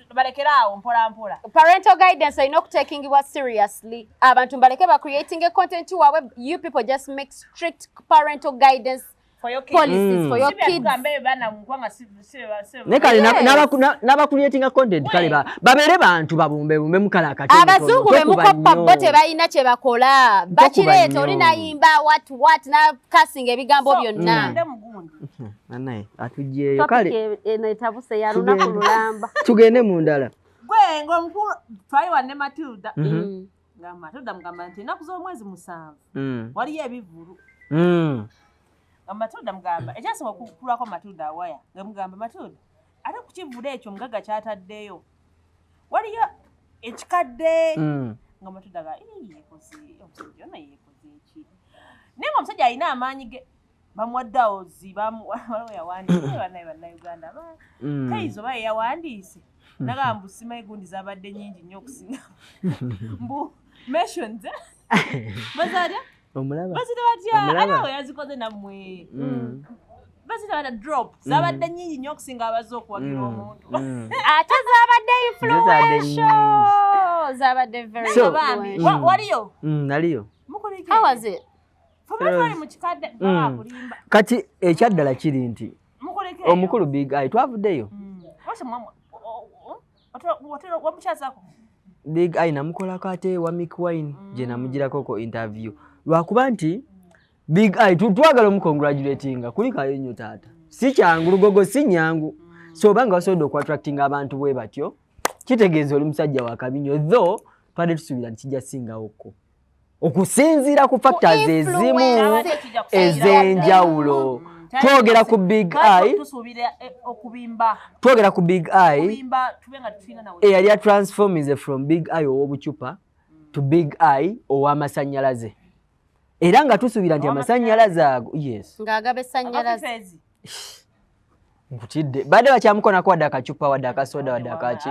Speaker 3: So balekere awo mpola mpola.
Speaker 1: Parental guidance erina okutakingibwa seriously. Abantu mbaleke ba creating content waabwe. You people just make strict parental guidance
Speaker 3: For your kids.
Speaker 1: policies for your
Speaker 3: Si bya
Speaker 1: kids.
Speaker 3: tugamba ebyo baana kubanga
Speaker 2: Naye kale
Speaker 1: Yes.
Speaker 2: n'abakucreatinga content kale babeere bantu babumbebumbe mukale akatono.
Speaker 1: Abazungu be mukoppa bo tebalina kye bakola, bakireeta.
Speaker 2: Nnyo.
Speaker 1: Oli nayimba what what nakasinga ebigambo
Speaker 3: So,
Speaker 1: byonna.
Speaker 3: tugende mugundi.
Speaker 2: Anaye atugyeyo kale.
Speaker 1: Eno etabuse ya lunaku lulamba.
Speaker 2: Tugende mu ndala.
Speaker 3: Gwe ng'omukulu twali wanne Matilda, nga Matilda mugamba nti ennaku z'omwezi 7 waliyo ebivvulu. Nga Matilda mugamba ekyasinga okukulako Matilda awaya, nga mugamba, "Matilda, ate ku kivvulu ekyo omugagga kyataddeyo waliyo ekikadde." Nga Matilda ga, "Ii, yeekoze omusajja ono, yeekoze eki?" Naye nga omusajja alina amaanyi ge bamuwadde awozi, waliwo yawandiise bannaye bannayuganda kaizo oba ye yawandiise nagamba mbu simanyi gundi zabadde nyingi nnyo okusinga mbu mentions, eh? Bazalya
Speaker 2: Omulaba.
Speaker 3: bazira batya?
Speaker 2: Omulaba.
Speaker 3: Ate awo yazikoze nammwe. Bazita drop zabadde nyingi nnyo okusinga abazze okuwagira omuntu.
Speaker 1: Ate zabadde influential, zabadde very
Speaker 2: So,
Speaker 3: Bambi
Speaker 1: influential.
Speaker 3: Waliyo?
Speaker 2: Naliyo.
Speaker 3: Mukulike.
Speaker 1: How was it?
Speaker 3: Ffe twali mu kikadde bakulimba.
Speaker 2: Kati ekyaddala kiri nti
Speaker 3: Mukulike.
Speaker 2: omukulu Big Eye twavuddeyo.
Speaker 3: Wase mwamu otera wamukyazako.
Speaker 2: Big Eye namukolako ate wa Mick Wine gye namugirako ko interview, lwakuba nti Big Eye twagala omucongratulatinga, kulikayo nnyo taata, si kyangu, Lugogo si nyangu. So obanga wasobodde okuattractinga abantu bwe batyo, kitegeeza oli musajja wa kabi nnyo, though twadde tusuubira nti kijja singawokko okusinziira ku factors ezimu
Speaker 1: influence.
Speaker 2: ez'enjawulo. Twogera ku Big Eye.
Speaker 3: Tusuubira okubimba.
Speaker 2: Twogera ku Big Eye
Speaker 3: Okubimba tube nga tulina nawe.
Speaker 2: Eyali atransforminze from Big Eye ow'obucupa to Big Eye ow'amasannyalaze, era nga tusuubira nti amasannyalaze ago, yes.
Speaker 1: Ng'agaba essannyalaze.
Speaker 3: Agafifeezi.
Speaker 2: Nkutidde, badde bakyamukonako wadde akacupa, wadde akasoda, wadde akaki.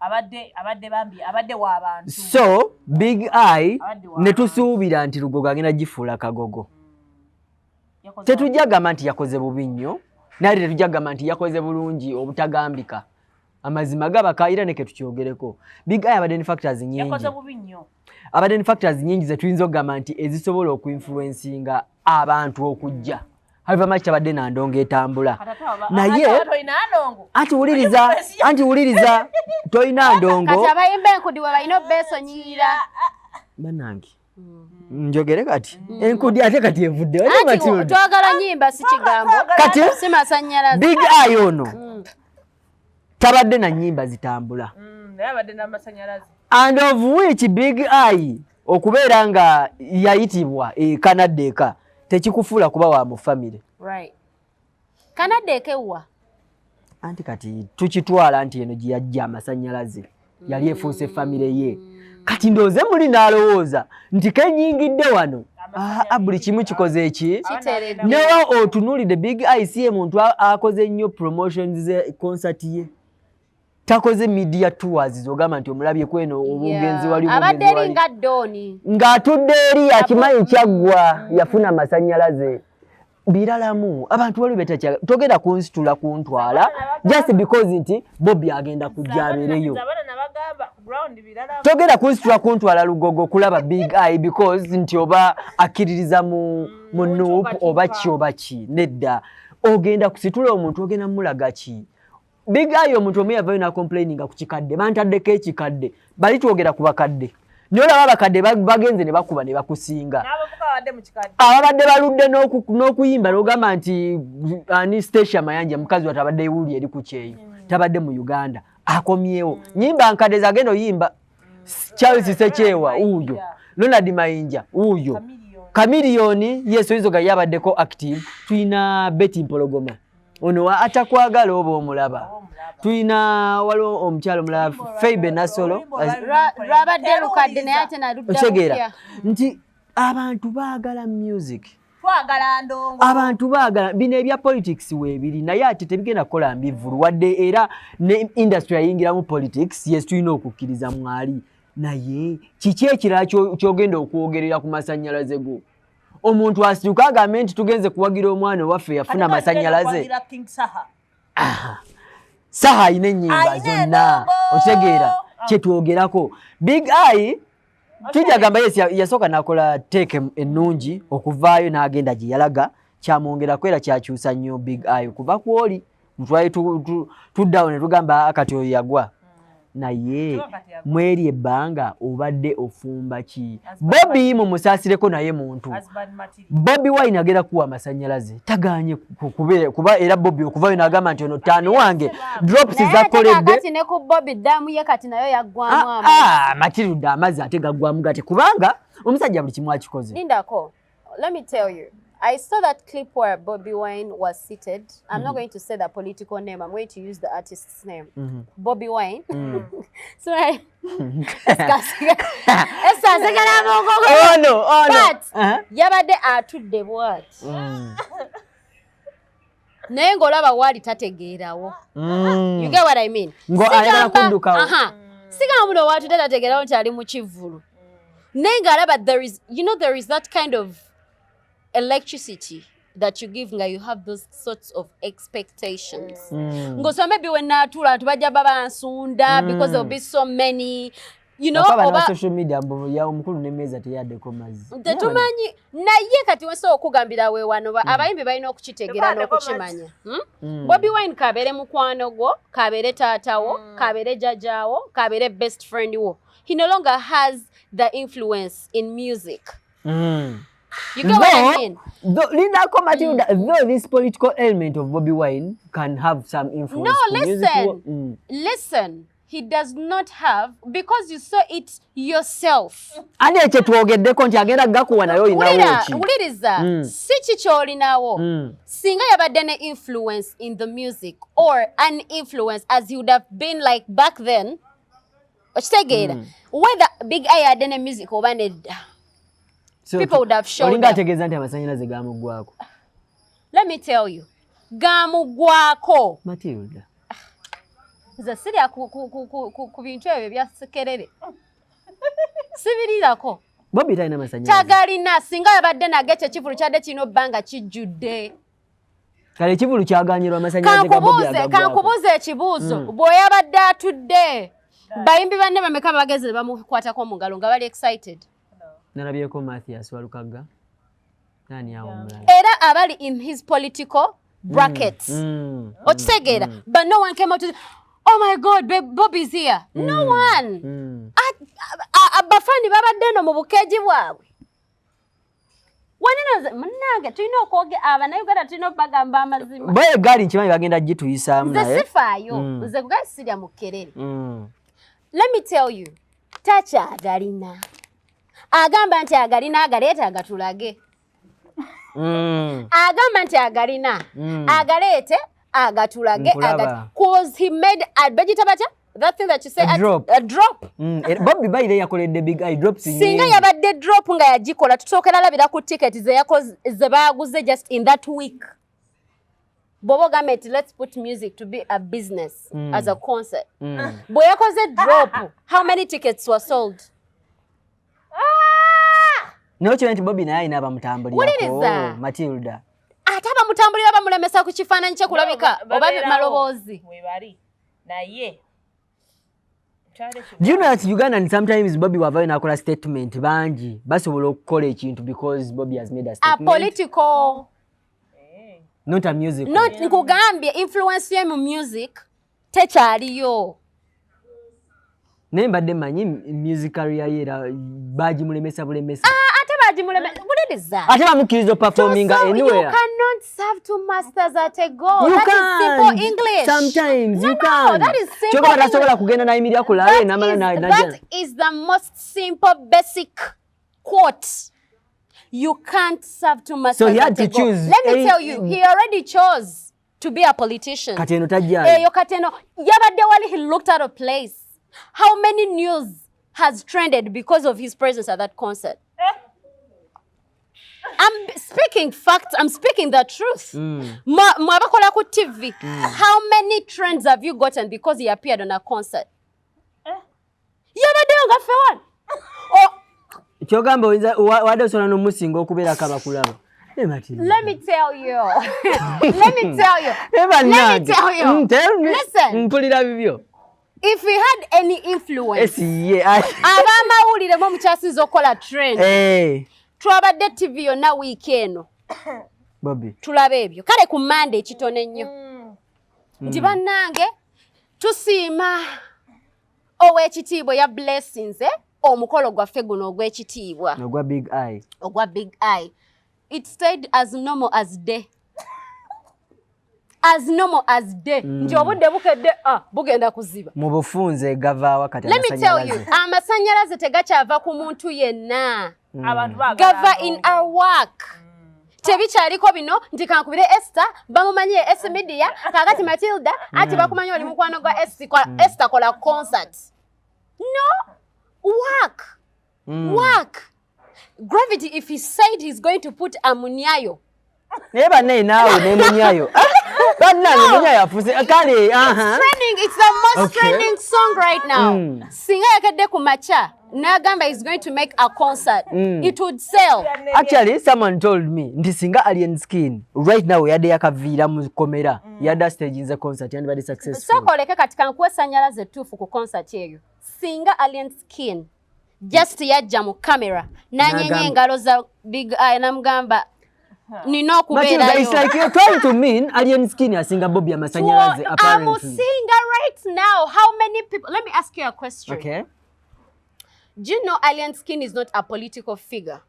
Speaker 3: Abadde bambi abadde w'abantu.
Speaker 2: So Big Eye
Speaker 3: Abadde wa
Speaker 2: ne tusuubira nti Lugogo agenda gifuula kagogo.
Speaker 3: Yakoze.
Speaker 2: Tetujja gamba nti yakoze bubi nnyo, naye tetujja gamba nti yakoze bulungi obutagambika. Amazima gabakaayira neke tukyogereko, Big Eye abadde ne factors nyingi.
Speaker 3: Yakoze bubi nnyo.
Speaker 2: Abadde ne factors nyingi zetuyinza okugamba nti ezisobola okuinfluencinga abantu okujja. However much tabadde na ndongo etambula,
Speaker 3: Kati ate aba-
Speaker 2: naye
Speaker 3: ate tolina ndongo.
Speaker 2: Anti wuliriza, anti wuliriza, tolina ndongo.
Speaker 1: Kati abayimba enkudi we balina obeesonyiyira.
Speaker 2: Bannange, njogere kati enkudi ate kati evudde. Wali
Speaker 1: Anti
Speaker 2: Matilda.
Speaker 1: twagala nyimba, si kigambo,
Speaker 2: Kati
Speaker 1: si masannyalaze.
Speaker 2: Big Eye ono tabadde na nyimba zitambula,
Speaker 3: Naye abadde n'amasannyalaze.
Speaker 2: And of which Big Eye okubeera nga yayitibwa ekanadde eka tekikufuula kuba wa mu famire.
Speaker 1: Right, kanadde ekewa.
Speaker 2: Anti kati tukitwala nti eno gye yajja amasannyalaze yali efuuse famire ye. Kati ndowooze muli n'alowooza nti kenyingidde wano, ah, buli kimu kikoze eki.
Speaker 1: Kiteredde.
Speaker 2: Newa otunuulidde Big Eye si ye muntu akoze nnyo promotions ze concert ye, takoze media tours zogamba nti omulabye kweno obugenzi wali,
Speaker 1: Abadde
Speaker 2: obugenzi
Speaker 1: eri
Speaker 2: wali.
Speaker 1: nga Doni.
Speaker 2: Ng'atudde eri akimanyi kyaggwa, yafuna amasannyalaze biralamu. Abantu waliwo betakyaga, togenda kunsitula kuntwala just because nti Bobi agenda kujja abeereyo.
Speaker 3: Abaana nabagamba ku ground birala.
Speaker 2: Togenda kunsitula kuntwala Lugogo kulaba Big Eye because nti oba akkiririza mu NUP oba ki oba ki. Nedda, ogenda kusitula omuntu, ogenda mulaga ki? Big Eye omuntu omu yavayo nacomplaininga ku kikadde, bantaddeko ekikadde. Bali twogera ku bakadde, naye olaba abakadde bagenze ne bakuba ne bakusinga.
Speaker 3: N'abavuka babadde mu kikadde.
Speaker 2: Ababadde baludde n'okuyimba n'ogamba nti ani, Stecia Mayanja, mukazi wate abadde ewuli eri ku kyeyo, tabadde mu Uganda, akomyewo nyimba nkadde zagenda oyimba. Charles Sekyewa wuuyo, Ronald Mayinja wuuyo.
Speaker 3: Chameleone.
Speaker 2: Chameleone, yes, oyinza oga yabaddeko active. Tulina Betty Mpologoma ono wa atakwagala oba omulaba.
Speaker 3: Omulaba.
Speaker 2: Tulina waliwo omukyalo omulala, Feibe Nasolo.
Speaker 1: Lwabadde lukadde naye ate naludda
Speaker 2: Okitegeera
Speaker 1: bupya.
Speaker 2: nti abantu baagala music.
Speaker 3: Twagala ndongo.
Speaker 2: Abantu baagala bino ebya politics weebiri, naye ate tebigenda kukola mbivulu wadde era ne industry yayingiramu politics. Yes, tulina okukkiriza mwali, naye kiki ekirala ky'ogenda okwogerera ku masannyalaze go? Omuntu asituka agambe nti tugenze kuwagira omwana owaffe yafuna amasannyalaze.
Speaker 3: Kuwagira King Saha.
Speaker 2: Saha ayina ennyimba
Speaker 3: Ayina
Speaker 2: zonna.
Speaker 3: endongo.
Speaker 2: Okitegeera kyetwogerako? Big Eye tujja gamba yes, yasooka n'akola teeke ennungi okuvaayo n'agenda gye yalaga, kyamwongerako era kyakyusa nnyo Big Eye kuva ku oli twali tuddawo ne tugamba, "Ah, kati oyo yagwa." Naye mweri ebbanga obadde ofumba ki? Bobi mumusaasireko, naye muntu.
Speaker 3: Husband material.
Speaker 2: Bobi Wine agenda kuwa amasannyalaze, tagaanye kuba era Bobi okuvayo n'agamba nti ono taano wange, drops
Speaker 1: Naye ate
Speaker 2: zakoledde.
Speaker 1: kakati ne ku Bobi ddaamu ye kati nayo yaggwamu amazzi.
Speaker 2: Ah, Matilda, amazzi ate gaggwamu gati kubanga omusajja buli kimu akikoze.
Speaker 1: Lindako, let me tell you. I saw that clip where Bobby Wine was seated. I'm not going to say the political name. I'm going to use the artist's name. Bobby Wine. So I
Speaker 2: Ono ono
Speaker 1: But yabadde atudde bw'ati. Naye ng'olaba waali tategeerawo. You get what I mean?
Speaker 2: Ngo ayagala kuddukawo.
Speaker 1: Aha. Sigamba muno waatudde tategeerawo nti ali mu kivvulu. Naye ng'alaba there is, you know, there is that kind of electricity. that you give nga you have those sorts of expectations. Ng'osoma maybe when naatuula abantu bajja babansunda because there will be so many, you know,
Speaker 2: oba
Speaker 1: oba
Speaker 2: social media mbu ya omukulu n'emmeeza teyaddeko mazzi.
Speaker 1: Tetumanyi, naye kati wensobola okugambira we wano abayimbi balina okukitegeera
Speaker 3: Tebaddeko.
Speaker 1: n'okukimanya. Bobi Wine kabeere mukwano gwo, kabeere taatawo, kabeere jjajjaawo, kabeere best friend wo, he no longer has the influence in music. You get what I mean?
Speaker 2: Though, Lindako Matilda, though this political element of Bobby Wine can have some influence
Speaker 1: No,
Speaker 2: ku music
Speaker 1: listen. Listen, he does not have, because you saw it yourself.
Speaker 2: Ani ekyo twogeddeko nti agenda gakuwa naye olinawo
Speaker 1: Wulira,
Speaker 2: ki?
Speaker 1: wuliriza, si ki ky'olinawo. Singa yabadde ne influence in the music or an influence as he would have been like back then, okitegeera, whether Big Eye yadde ne music oba nedda,
Speaker 2: So,
Speaker 1: people would have showed
Speaker 2: olinga
Speaker 1: up.
Speaker 2: Ategeeza nti amasannyalaze gamuggwako.
Speaker 1: Let me tell you, gamuggwako.
Speaker 2: Matilda.
Speaker 1: Nze sirya ku bintu ebyo bya sekerere, sibirirako.
Speaker 2: Bobby talina masanyalaze.
Speaker 1: Tagalina. Singa yabadde nago, ekyo ekivulu kyadde kirina obba nga kijjudde.
Speaker 2: Kale ekivulu kyaganyirwa amasanyalaze ga Bobby
Speaker 1: Kankubuuze,
Speaker 2: agaggwako.
Speaker 1: kankubuuze ekibuuzo. Bw'oyabadde atudde, bayimbi banne bameka bagezi ne bamukwatako mu ngalo nga bali excited?
Speaker 2: Nalabyeko Mathias Walukagga, nani awo omulala?
Speaker 1: Era abali in his political brackets. Okitegeera? But no one came out to, "Oh my God, babe, Bobby's here." No one. Abafaani babadde eno mu bukeegi bwabwe. Wanene munnange, tulina okwoge abannayuganda tulina okubagamba amazima.
Speaker 2: Bo egaali nkimanyi bagenda gituyisaamu
Speaker 1: Nze
Speaker 2: naye.
Speaker 1: sifaayo. Nze kugali sirya mu kerere. Let me tell you, takyagalina. Agamba nti agalina, agaleete agatulage. Agamba nti agalina, agaleete agatulage.
Speaker 2: Nkulaba.
Speaker 1: 'Cause he made a bagita batya, that thing that you say?
Speaker 2: A drop.
Speaker 1: A drop.
Speaker 2: Bobby Baire yakoledde Big Eye drops
Speaker 1: Singa
Speaker 2: nnyingi.
Speaker 1: yabadde drop nga yagikola, tusookera labira ku ticket ze baguze just in that week. Bw'oba ogambye nti let's put music to be a business as a concert, bwe yakoze drop, how many tickets were sold?
Speaker 2: Naye okimanyi nti Bobby naye alina abamutambulirako?
Speaker 1: Wuliriza.
Speaker 2: Matilda.
Speaker 1: Ate abamutambulira bamulemesa ku kifaananyi kye kulabika oba
Speaker 3: Babeerawo,
Speaker 1: maloboozi?
Speaker 3: Webali naye.
Speaker 2: Do you know that Ugandan sometimes Bobby wavayo n'akola statement, bangi basobola okukola ekintu because Bobby has made a
Speaker 1: A
Speaker 2: statement,
Speaker 1: political
Speaker 2: not a musical.
Speaker 1: Not, nkugambye, influence ye mu music tekyaliyo.
Speaker 2: Naye mbadde mmanyi music career ye era bagimulemesa bulemesa.
Speaker 1: Ate bagimuleme, wuliriza.
Speaker 2: Ate bamukkiriza operforminga
Speaker 1: So you
Speaker 2: anywhere.
Speaker 1: cannot serve two masters at a go.
Speaker 2: You
Speaker 1: That is
Speaker 2: can.
Speaker 1: simple English.
Speaker 2: Sometimes
Speaker 1: No,
Speaker 2: you
Speaker 1: no,
Speaker 2: can.
Speaker 1: that is simple
Speaker 2: Kyokka tasobola
Speaker 1: English.
Speaker 2: kugenda n'ayimirira kulabe n'amala najja.
Speaker 1: That is the most simple basic quote. You can't serve two masters
Speaker 2: So he had
Speaker 1: at a
Speaker 2: to
Speaker 1: go.
Speaker 2: choose
Speaker 1: Let me tell you, he already chose to be a politician.
Speaker 2: Kati eno tajjayo.
Speaker 1: Eyo kati eno yabadde wali, he looked out of place. How many news has trended because of his presence at that concert? I'm speaking facts. I'm speaking the truth. Mwabakola ku TV. How many trends have you gotten because he appeared on a concert? Yabaddeyo nga ffe wano. Oh,
Speaker 2: Kyogamba oyinza wadde osobola n'omusinga okubeerako abakulaba. Ne Matilda.
Speaker 1: Let me tell you. Let me tell you.
Speaker 2: Eh,
Speaker 1: Let me
Speaker 2: bannange.
Speaker 1: tell you.
Speaker 2: Tell me.
Speaker 1: Listen.
Speaker 2: Mpulira bibyo.
Speaker 1: If he had any influence,
Speaker 2: Esi ye.
Speaker 1: ab'amawulire mu mukyasinza okukola trend.
Speaker 2: Eh,
Speaker 1: Twabadde TV yonna wiiki eno.
Speaker 2: Bobby.
Speaker 1: Tulaba ebyo. Kale ku Monday ekitono ennyo. Nti bannange tusiima ow'ekitiibwa ya blessings, eh, omukolo gwaffe guno ogw'ekitiibwa.
Speaker 2: Ogwa Big Eye.
Speaker 1: Ogwa Big Eye. It stayed as normal as day, as normal as day, nti obudde bukedde, ah, bugenda kuziba.
Speaker 2: Mu bufunze gavaawa kati
Speaker 1: Let me tell you,
Speaker 2: amasannyalaze?
Speaker 1: Amasannyalaze tegakyava ku muntu yenna.
Speaker 3: Abantu baagala
Speaker 1: Gava in
Speaker 3: ndongo.
Speaker 1: our work. Tebikyaliko bino nti kankubire Esther, bamumanyi S Media, kakati Matilda ati bakumanyi oli mukwano gwa Esther, kola concert. No work. Work. Gravity, if he said he's going to put amunyayo
Speaker 2: Naye bannaye naawe nemunyayo. Ah, Bannange, munya yafuze kale, aha.
Speaker 1: Trending, it's the most trending song right now. Singa yakedde ku makya n'agamba is going to make a concert, it would sell.
Speaker 2: Actually, someone told me nti singa Alien Skin right now yadde yakaviira mu komera, yadde staginze concert, yandibadde successful.
Speaker 1: Sooka oleke, kati kankuwa essannyalaze ettuufu ku concert eyo. Singa Alien Skin just yajja mu camera n'anyenya engalo za Big Eye, namugamba nina
Speaker 2: Matilda, it's
Speaker 1: okubeerayo.
Speaker 2: like you're trying to mean Alien Skin asinga Bobby amasanyalaze, apparently.
Speaker 1: Amusinga right now. How many people? Let me ask you a question.
Speaker 2: Okay.
Speaker 1: Do you know Alien Skin is not a political figure?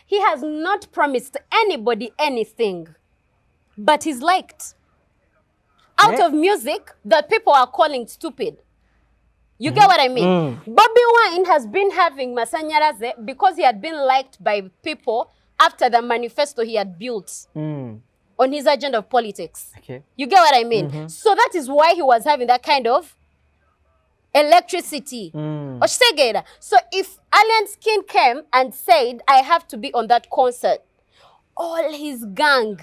Speaker 1: He has not promised anybody anything, but he's liked out of music that people are calling stupid. You get what I mean? Bobby Wine has been having masanyalaze because he had been liked by people after the manifesto he had built on his agenda of politics. You get what I mean? So that is why he was having that kind of electricity. Okitegeera? So if Alien Skin came and said, "I have to be on that concert," all his gang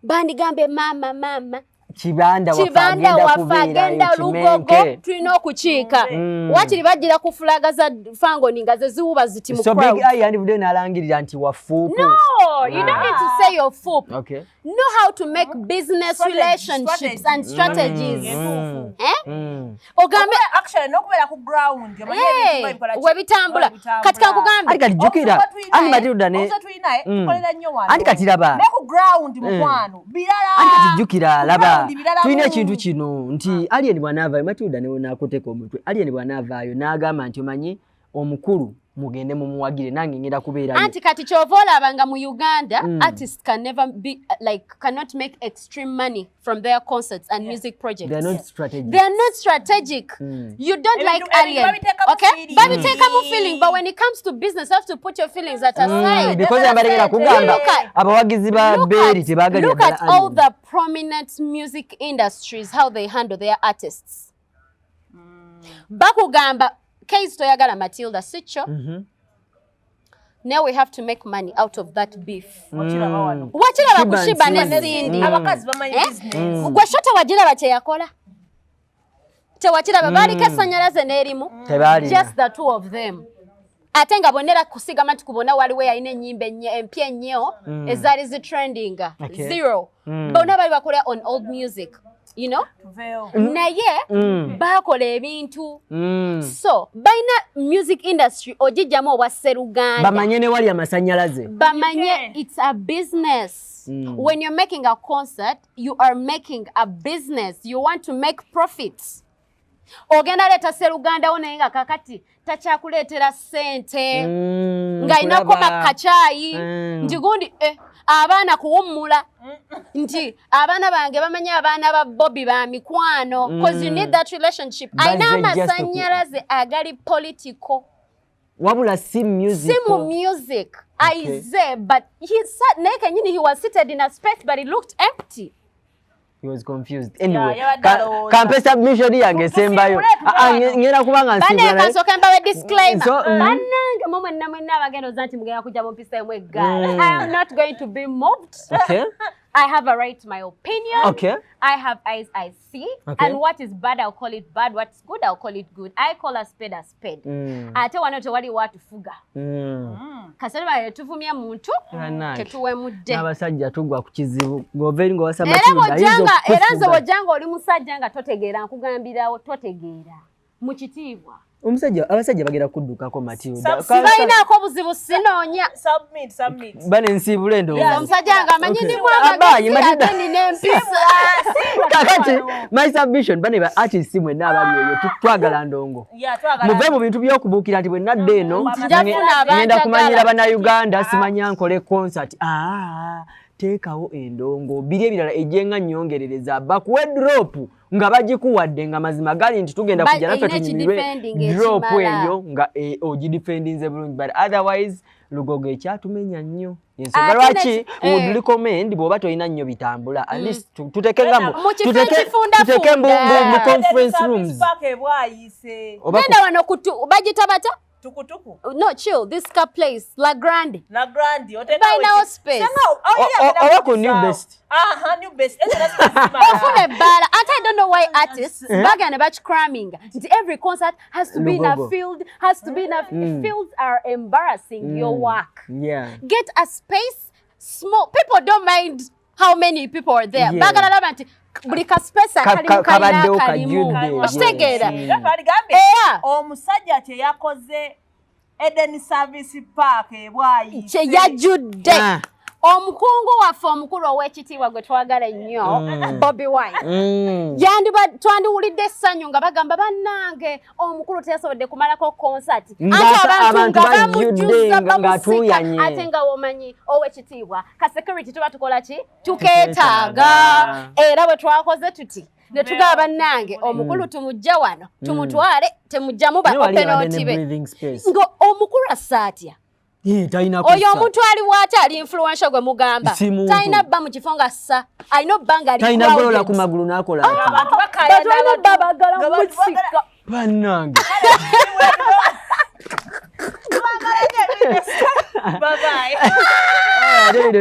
Speaker 1: bandigambe, "Mama, mama."
Speaker 2: Kibanda waffe.
Speaker 1: Kibanda
Speaker 2: Agenda
Speaker 1: waffe
Speaker 2: kubeerayo.
Speaker 1: agenda Lugogo.
Speaker 2: Kimenke.
Speaker 1: Tulina okukiika. Wakiri bagira ku flag za Fangoni nga ze ziwuba ziti mu
Speaker 2: So Big
Speaker 1: crowd.
Speaker 2: Eye yandivuddeyo n'alangirira nti wafuupu.
Speaker 1: No, you don't need to say your foop. Know how to make business
Speaker 3: Strategy,
Speaker 1: relationships and strategies. Eh? Ogambe
Speaker 3: Actually, n'okubeera ku ground omanyi ebintu nga bikola ki?
Speaker 1: we bitambula.
Speaker 3: Nga bitambula.
Speaker 1: Kati kankugambe.
Speaker 2: Anti kati jjukira, anti Matilda ne
Speaker 3: Obuzibu tulina, tukolera nnyo wano.
Speaker 2: Anti kati laba.
Speaker 3: Ne ku ground, mukwano, birala.
Speaker 2: Anti kati jjukira,
Speaker 3: Ku
Speaker 2: laba,
Speaker 3: ground birala
Speaker 2: tulina
Speaker 3: mu.
Speaker 2: Ekintu kino nti Alien bw'anaavaayo, Matilda ne naakuteka omutwe, Alien bw'anaavaayo n'agamba nti omanyi omukulu, mugende mumuwagire, nange ngenda kubeerayo.
Speaker 1: Anti kati kyova olaba nga mu Uganda artists can never be like, cannot make extreme money from their concerts and music projects.
Speaker 2: They are not strategic.
Speaker 1: They are not strategic. You don't like
Speaker 3: Ebintu
Speaker 1: Alien.
Speaker 3: babiteeka mu
Speaker 1: Okay?
Speaker 3: feeling.
Speaker 1: Babiteeka mu feeling, but when it comes to business, you have to put your feelings at aside.
Speaker 2: Because abalengera kugamba abawagizi ba Beeri tebaagalira
Speaker 1: Look at
Speaker 2: ddala
Speaker 1: all
Speaker 2: Alien.
Speaker 1: the prominent music industries, how they handle their artists. Bakugamba, "Case toyagala Matilda, si kyo? Now we have to make money out of that beef."
Speaker 3: Okiraba wano.
Speaker 1: Wakiraba ku
Speaker 2: Shiba
Speaker 1: Shiba ne
Speaker 2: and
Speaker 1: Cindy.
Speaker 3: Abakazi bamanyi
Speaker 1: Eh?
Speaker 3: business.
Speaker 1: Gwe sho tewagiraba kye yakola? Tewakiraba baaliko essannyalaze n'erimu?
Speaker 2: Tebaalina.
Speaker 1: Just the two of them, ate nga bonna era kusigama nti ku bonna waliwo yalina ennyimba empya ennyo ezaali zitrendinga. Zero. Bonna bali bakola on old music.
Speaker 3: Tuveewo.
Speaker 1: Naye bakola ebintu. So balina music industry ogijjamu obwa sseruganda.
Speaker 2: Bamanye ne wali amasanyalaze.
Speaker 1: Bamanye it's a business. When you're making a concert, you are making a business. You want to make profits. Ogenda leeta sserugandawo, naye nga kakati takyakuleetera ssente, ng'alina
Speaker 2: Kulaba.
Speaker 1: koma kacaayi nti gundi abaana kuwummula, nti abaana bange bamanyi abaana ba Bobi ba mikwano, 'cause you need that relationship. Alina
Speaker 2: Bazze just
Speaker 1: amasannyalaze agali political.
Speaker 2: Wabula si music.
Speaker 1: Si mu music. Aize, but he sat, naye kenyini he was seated in a space, but it looked empty.
Speaker 2: He was confused. Anyway,
Speaker 3: Yabadde alowooza.
Speaker 2: Kampe submission yange esembayo.
Speaker 3: Tusiibule.
Speaker 2: Ah, ah, ngenda kuba nga nsiibula
Speaker 1: Bannange,
Speaker 2: naye-
Speaker 1: kansooke mbawe disclaimer.
Speaker 2: So,
Speaker 1: Bannange, mwe mwenna mwenna abagenda oza nti mugenda kujja mumpiseemu eggaali, I am not going to be moved. I have a right to my opinion. I have eyes, I see. And what is bad, I'll call it bad. What's good, I'll call it good. I call a spade a spade. Ate wano tewali watufuga. Kasere bale tuvumye muntu,
Speaker 2: Bannange.
Speaker 1: tetuwemudde.
Speaker 2: N'abasajja tugwa ku kizibu ng'ova eri ng'owasa
Speaker 1: Era
Speaker 2: Matilda, ayinza
Speaker 1: bw'ojjanga, era nze
Speaker 2: okukufuga.
Speaker 1: bw'ojjanga oli musajja nga totegeera, nkugambirawo totegeera mu kitiibwa.
Speaker 2: Omusajja, abasajja bagenda kuddukako, Matilda.
Speaker 1: Sibalinaako buzibu, sinoonya.
Speaker 3: Submit, submit.
Speaker 2: Bane nsiibule ndowooza.
Speaker 1: Omusajja nga amanyi ndimu
Speaker 2: Abayi,
Speaker 1: amagezi
Speaker 2: Matilda.
Speaker 1: ate nina empisa.
Speaker 2: Kakati my submission, bane ba artist mwenna abali eyo, twagala ndongo.
Speaker 3: Yeah, twagala.
Speaker 2: Muve mu bintu by'okubuukira nti bwe nadda eno
Speaker 3: Nja
Speaker 1: kufuna abanjagala.
Speaker 2: ngenda kumanyira Bannayuganda, simanya nkole concert. Ah, teekawo endongo biri ebirala ejjenga nnyongerereza bakuwe drop nga bagikuwadde, nga mazima gali nti tugenda kujja naffe
Speaker 1: erina
Speaker 2: tunyumirwe
Speaker 1: ekidefending
Speaker 2: drop
Speaker 1: ekimala.
Speaker 2: Eyo nga ogidefendinze bulungi, but otherwise Lugogo ekyatumenya nnyo ensonga
Speaker 1: Ate
Speaker 2: lwaki would recommend bw'oba tolina nnyo bitambula, at least tutekenga mu
Speaker 1: Mu kifo ekifundafunda.
Speaker 2: Tuteke mu conference rooms
Speaker 3: Park ebwayise.
Speaker 2: oba
Speaker 1: Genda wano bagita bata
Speaker 3: Tukutuku.
Speaker 1: No, chill, this car place, La Grande.
Speaker 3: La Grande.
Speaker 1: Balinawo space.
Speaker 2: Oba ku New Best.
Speaker 3: Aha, New Best.
Speaker 1: Ofuna ebbaala. Ate I don't know why artists bagenda ne bakicramming nti every concert has to be in a
Speaker 2: Lugogo.
Speaker 1: field, has to be in a fields are embarrassing your work. Get a space small. People don't mind how many people are there. Baagala laba nti buli ka space akalimu kalina
Speaker 2: kabaddewo
Speaker 1: kalimu.
Speaker 2: kajjudde,
Speaker 1: Okitegeera?
Speaker 2: yes.
Speaker 3: Baligambye
Speaker 1: Era
Speaker 3: omusajja kye yakoze Eden Service Park ebwayise.
Speaker 1: Kye yajjudde.
Speaker 2: Ah.
Speaker 1: Omukungu waffe omukulu ow'ekitiibwa gwe twagala ennyo, Bobi Wine, yandiba twandiwulidde essanyu nga bagamba, "Bannange, omukulu teyasobodde kumalako concert."
Speaker 2: Nga
Speaker 1: Ate abantu
Speaker 2: abantu
Speaker 1: nga
Speaker 2: bajjudde
Speaker 1: bamujjuza,
Speaker 2: nga
Speaker 1: bamusika.
Speaker 2: atuuyanye.
Speaker 1: Ate nga womanyi ow'ekitiibwa ka security tuba tukola ki? Tukeetaaga. Era bwe twakoze tuti ne tugaba, "Bannange, omukulu tumujje wano, tumutwale, temujjamu ba
Speaker 2: Naye wali abadde ne
Speaker 1: openoti be."
Speaker 2: breathing space.
Speaker 1: Nga omukulu assa atya?
Speaker 2: Eh, talina
Speaker 1: Oyo
Speaker 2: kussa.
Speaker 1: omuntu ali bw'ate ali influential gwe mugamba,
Speaker 2: Si muntu.
Speaker 1: talina bba mu kifo nga ssa, alina obba nga ali
Speaker 2: Talina golola
Speaker 1: crowded.
Speaker 2: ku magulu n'akola ati.
Speaker 3: Abantu bakayana.
Speaker 1: Bantu balina obba bagala
Speaker 3: Nga bantu
Speaker 1: musika.
Speaker 2: Bannange.
Speaker 3: Bye bye.
Speaker 2: Ah, ate bino.